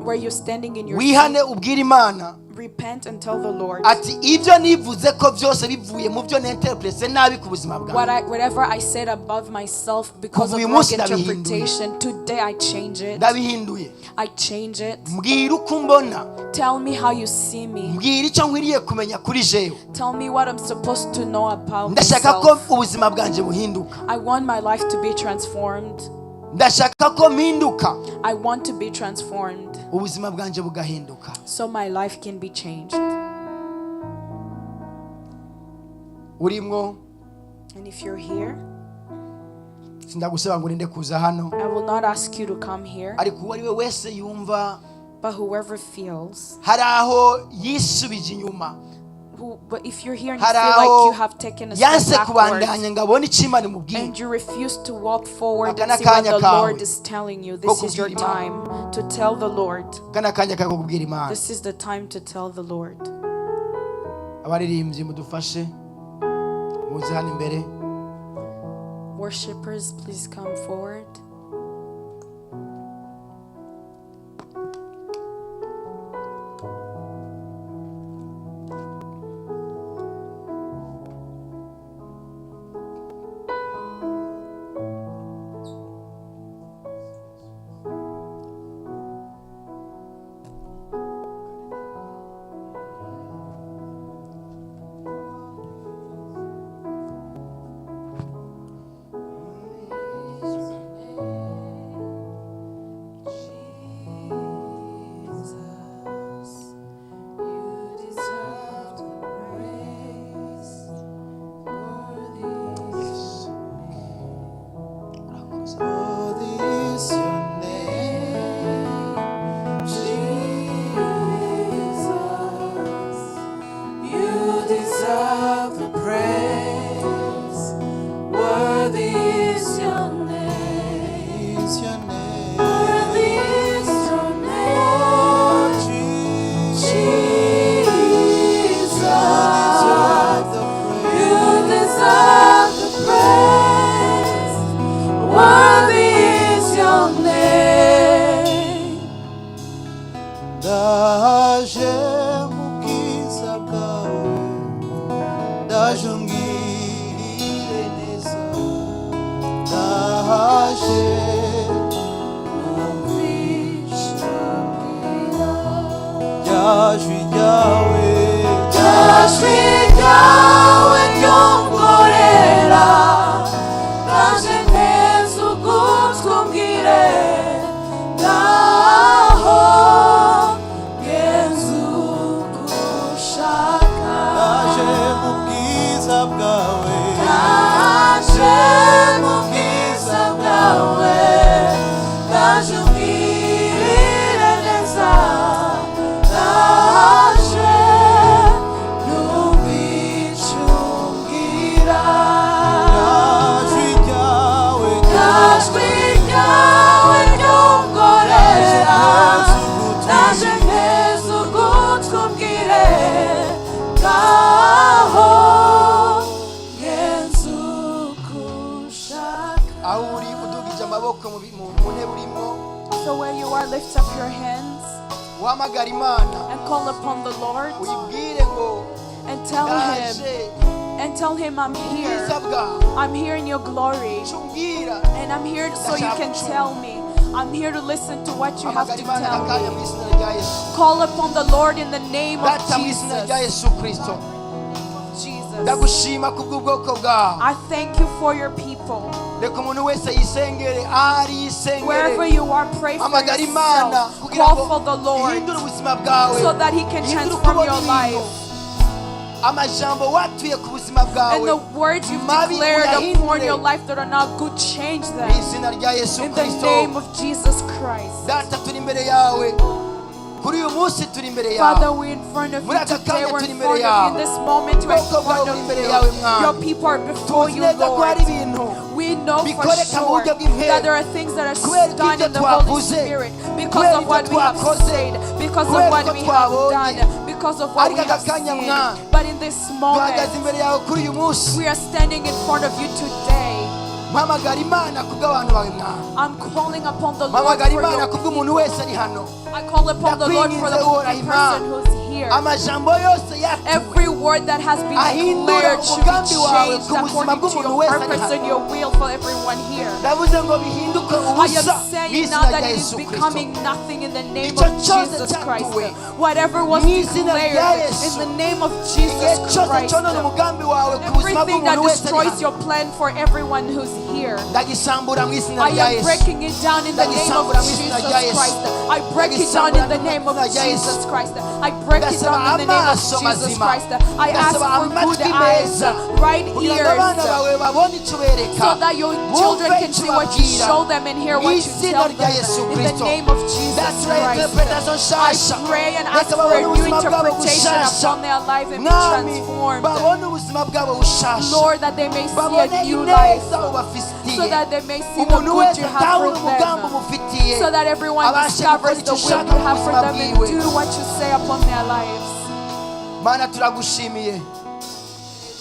Where you're standing in your wihane ubwire Imana seat, repent and tell the Lord, ati ibyo nivuze ko byose bivuye mu byo ninterprese nabi ku buzima bwawe, Whatever I said above myself because Kuva of uyu wrong munsi ndabihinduye. Interpretation, today I change it. Ndabihinduye. I change it. Mbwira uko umbona. Tell me how you see me. Mbwira icyo nkwiriye kumenya kuri jewe. Tell me what I'm supposed to know about Ndashaka ko myself. Ubuzima bwanjye buhinduka. I want my life to be transformed. Ndashaka ko mpinduka. I want to be transformed Ubuzima bwanjye bugahinduka. So my life can be changed. Urimwo, And if you're here, sindagusaba ngo urinde kuza hano, I will not ask you to come here, ariko uwo ari we wese yumva but whoever feels hari aho yisubije inyuma, But if you're here and you Hari feel like aho you have taken a step yanse backwards kubandanya ngo abone icyo Imana imubwira, and you refuse to walk forward Aka and see what n'akanya the kawe Lord is telling you, ko this is your kubwira Imana. time to tell the Lord. Aka n'akanya kawe ko kubwira Imana. This is the time to tell the Lord. Abaririmbyi mudufashe muze hano imbere. Worshippers, please come forward. Worthy is your name, Jesus. You deserve the praise. Worthy is your name. Is your name. Worthy is your name, Jesus. You deserve the praise. Worthy is your name. Ndaje mu bwiza bwawe, ndaje ungirire neza, ndaje rya jwi ryawe, rya jwi ryawe ryongorera, ndaje neza ugutwi umbwire, ngaho genza uko ushaka. Ndaje mu bwiza bwawe, ndaje mu bwiza bwawe, ndaje ungirire neza, ndaje numva icyo umbwira. Rya jwi ryawe ryongorera, ndaje neza ugutwi umbwire, ngaho genza uko ushaka. Aho uri udugije amaboko mu ntebe urimo, So where you are, lift up your hands uhamagara Imana, and call upon the Lord uyibwire ngo and tell him ndaje and tell him, I'm here. ubwiza bwawe, I'm here in your glory. icyo umbwira. And I'm here so you can tell me. I'm here to listen to what you have Hamagara to Imana tell akanya me. mu izina rya Yesu. Call upon the Lord in the name of Data, mu izina rya Jesus. Yesu Kristo, Jesus. ndagushima kubw'ubwoko bwawe. I thank you for your people. Reka umuntu wese yisengere ahari, Wherever yisengere. you are, pray for Hamagara Imana yourself. kugira Call ngo for the Lord ihindure ubuzima bwawe, so that he can ihindure uko transform ubona your ibintu. life. Amajambo watuye ku buzima And bwawe the words you've mabi, declared upon uyahindure your life that are not good, change mu them. izina rya Yesu In the Kristo. name of Jesus Christ. Data, turi imbere yawe kuri uyu munsi, turi imbere Father, yawe. we're in front of Muri you aka today. kanya We're turi in imbere front of you. yawe. In this moment, we're in Ubwoko bwawe front buri of imbere you. yawe, Mwami. Your people are before Tuzi you, neza ko Lord. hari ibintu We know for bikoreka mu sure buryo bw'impera. that there are things that are Kubera ko done ibyo in the Holy twavuze, Spirit because kubera of what ibyo we have twakoze, said, because of kubera what ko we have twabonye. done, because of what Ariko we aka have kanya, seen. Mwami, But in this moment, duhagaze imbere yawe kuri uyu munsi. we are standing in front of you today. Mpamagara Imana kubw'abantu bawe, Mwami. I'm calling upon the Lord Mpamagara for Imana your kubw'umuntu wese ari hano. I call upon the Lord for the Ndakwinginze Uhoraho person Imana, who's here. Amajambo yose yatuwe Every word that has been ahindura declared should be umugambi wawe changed ku buzima according to bw'umuntu your wese ari purpose hano. and your will for everyone here. Ndavuze ngo bihinduke I am ubusa mu saying izina now that rya it is Yesu Kristo. becoming nothing in the name Icyo of cyose Jesus Christ. cyatuwe Whatever was mu izina rya declared Yesu. in the name of Igihe Jesus cyose Christ. cyonona umugambi wawe ku buzima Everything that bw'umuntu wese ari destroys hano, your plan for everyone who's here. ndagisambura mu izina I rya am Yesu. breaking it down in the name of Ndagisambura mu izina Jesus rya Yesu. Christ. I break it down in the name of Ndagisambura mu izina rya Yesu. Jesus Christ. I break Break it Ndasaba down in the name of amaso Jesus mazima. Christ. I ask Ndasaba for good amatwi eyes, meza right kugira ngo abana ears, bawe babone icyo ubereka, so that your children bumve can icyo see what you ubabwira. Show them and hear what you Izina tell rya them. Yesu In the Kristo. name of Jesus Ndatura Christ. interpretation nshasha. I pray and ask Reka for a babone new ubuzima bwabo interpretation bushasha. upon their life and be Mwami, transformed. babone ubuzima bwabo bushasha, Lord, that they may see a babone new life, ineza ubafitiye, so that they may see the umuntu good wese you have atahura for umugambi them, umufitiye, so that everyone abashe gukora discovers icyo the will ushaka you mu have for buzima them and bwiwe. Do what you say upon their lives. Mana, turagushimiye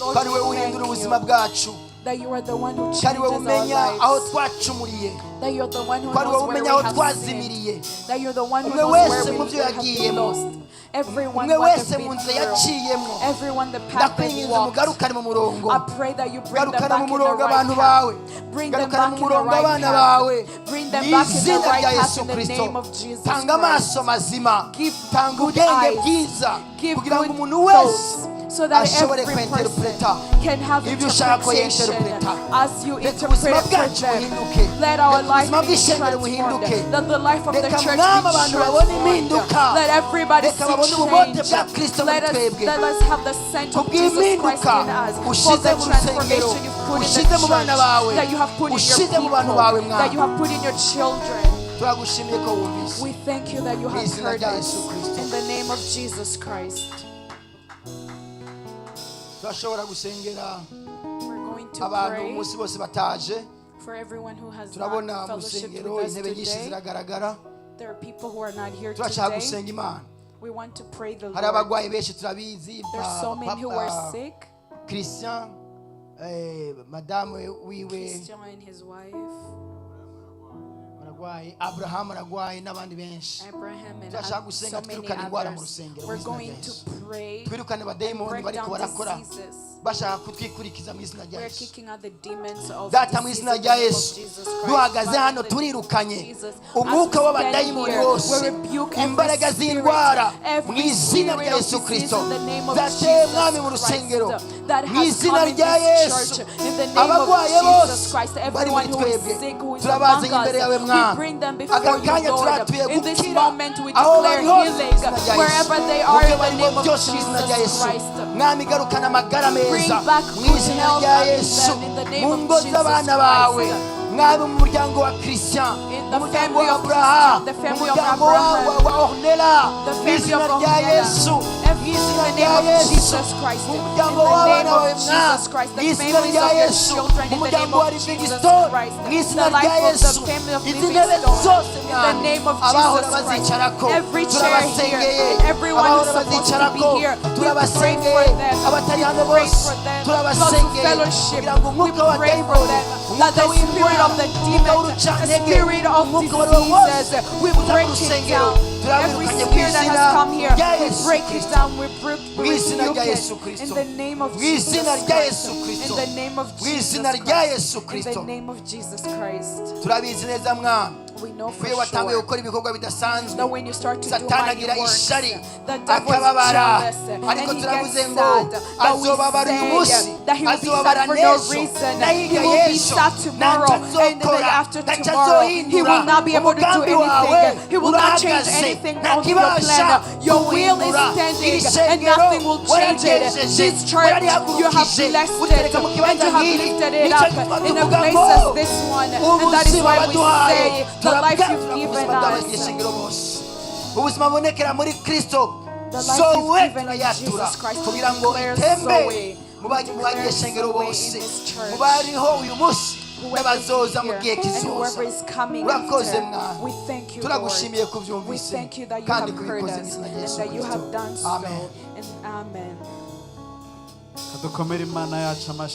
Lord, ko ari wowe we uhindura thank ubuzima you bwacu, that you are the one who ko ari changes wowe our umenya aho lives, twacumuriye, that you're the one who ko ari knows wowe where umenya we aho have twazimiriye. sinned, that you're the one who Umwe knows where wese mu we byo have been yagiyemo, lost. Everyone umwe what wese they've mu been nzira through, yaciyemo, everyone the path they've ndakwinginze walked. mugarukane mu murongo. I pray that you bring them Garukana back mu in the murongo right abantu bawe. path. Bring them Garukana back mu in the murongo right abana bawe. path. Bring them Mu back in the izina right rya path Yesu in the Kristo, name of Jesus tanga Christ. amaso mazima, Give tanga good ubwenge eyes. bwiza, Give kugira ngo good umuntu wese thoughts so that ashobore every person kwinterpreta can have ibyo ushaka ko interpretation yinterpreta. As you Reka ubuzima interpret it for bwacu them. buhinduke. Let our Reka life ubuzima be bw'ishengero transformed. buhinduke. Let the life of the Reka church mwami be abantu babone transformed. impinduka. Let everybody Reka see babone ububote change. bwa Kristo muri Let us, twebwe. let us have the scent of Jesus Christ Kubw'impinduka in us. For ushize the mu rusengero, transformation you've put in ushize the mu bana church, bawe, that you have put in your ushize mu people, bantu bawe, that Mwami. you have put in your children. Turagushimiye ko wumvise. We thank you that you have Izina heard rya us. Yesu Kristo. In the name of Jesus Christ. Turashobora gusengera We're going to abantu pray umunsi bose bataje. For everyone who has Turabona not mu fellowshiped rusengero with us intebe nyinshi today. ziragaragara. There are people who are not here Turashaka today. gusenga Imana. We want to pray the Hari Lord. abarwayi benshi turabizi. There's so many who are Papa sick. Christian, madamu wiwe Christian and his wife, ararwaye, Abraham ararwaye n'abandi benshi. Abraham and Turashaka so gusenga many twirukane indwara mu others. rusengero mu We're izina rya going to Yesu. pray Twirukane and abadayimoni break bariko down barakora diseases. bashaka kutwikurikiza mu izina rya We're Yesu. kicking out the demons of Data, mu disease izina in the rya name of Yesu, Jesus Christ. duhagaze Father, hano in the name of turirukanye Jesus, as umwuka we stand w'abadayimoni here, wose, we rebuke every imbaraga spirit, z'indwara mu every izina spirit rya of Yesu disease Kristo in the name of zateye Jesus mwami mu rusengero Christ that mu has izina come in rya this Yesu. church. In the name of Abarwaye Jesus bose Christ, bari everyone muri who is twebwe sick, who is turabazanye among imbere yawe us, we mwami. bring them before Aka you, kanya Lord. turatuye In this gukira moment, we aho declare bari hose mu healing izina rya Yesu. wherever they Mu are byo in the barimo name of byose mu izina rya Jesus Yesu. Christ. Mwami, garukana amagara Bring meza back mu good izina health rya unto Yesu, them in the name mu of ngo Jesus z'abana bawe Christ. mwami, mu muryango wa Christian, In mu the muryango family wa of Abraham, Christian, the mu family of muryango Abraham, wa Ornella, the mu family izina of rya Ornella, Yesu, mu in izina the rya name of Yesu, Jesus Christ, mu in muryango the w'abana name bawe of mwami, Jesus Christ, mu the izina families rya of your Yesu, children, mu in the name muryango wa of Jesus Livingstone, Christ, mu izina the rya life of the Yesu, family of izi ntebe Livingstone, zose in the mwami, name of abahora Jesus Christ, bazicarako every chair here, turabasengeye, everyone who's abahora supposed to be bazicarako here, we pray turabasengeye, for them. abatari hano We pray bose for them. Those who turabasengeye, fellowship, kugira ngo we umwuka wa pray for dayimoni, them. That umwuka the spirit w'indwara, of the umwuka demon, the w'urucantege, spirit of umwuka uwo ari wo wose diseases, we uza mu break it rusengero down. Every turabirukanye mu spirit that izina has come here, rya we Yesu break it Kristo. down. We break, Mu we izina rebuke rya it. Yesu Kristo. In the name of Mu izina Jesus rya Christ. Yesu Kristo. In the name of Mu izina Jesus rya Christ. Yesu In the Kristo. name of Jesus Christ. Turabizi neza mwami We know ko for iyo watanguye sure gukora ibikorwa bidasanzwe, that when you start to do Satani mighty agira works, ishari the devil is akababara. jealous Ariko and he turavuze gets ngo sad. But we azobabara uyu munsi, say that he will be azobabara sad for no n'ejo, reason. na He hirya will be y'ejo, sad tomorrow ntacyo and the day azokora, after ntacyo tomorrow. He azohindura. will not be able to do Umugambi wawe anything. He will not change urahagaze, anything nta on your kibasha plan. Your will is kuwuhindura. standing Iri and shengero nothing will change it. wararyejeje, This church, you have wararihagurukije, blessed it uritereka mu and kibanza you have nk'iri. lifted it Nicyo up gituma in a tuvuga place ngo as this one. And that is ubuzima why we waduhaye say the life you've turabwatura ku given buzima us. bw'abanyeshengero bose, ubuzima bubonekera muri Kristo, The life zoe you've given in turayatura Jesus Christ, we kugira ngo declare itembe Zoe. mu We declare banyeshengero Zoe in bose, this church. mu bariho uyu munsi Whoever is n'abazoza mu here gihe and kizoza. whoever is coming Urakoze after, mwami, we thank you, turagushimiye Lord. ko We ubyumvise thank you that you kandi have heard kubikoze mu us izina rya and Yesu that you Kristo. have done so. Amen. And amen. Kadukomere Imana yacu amashyi.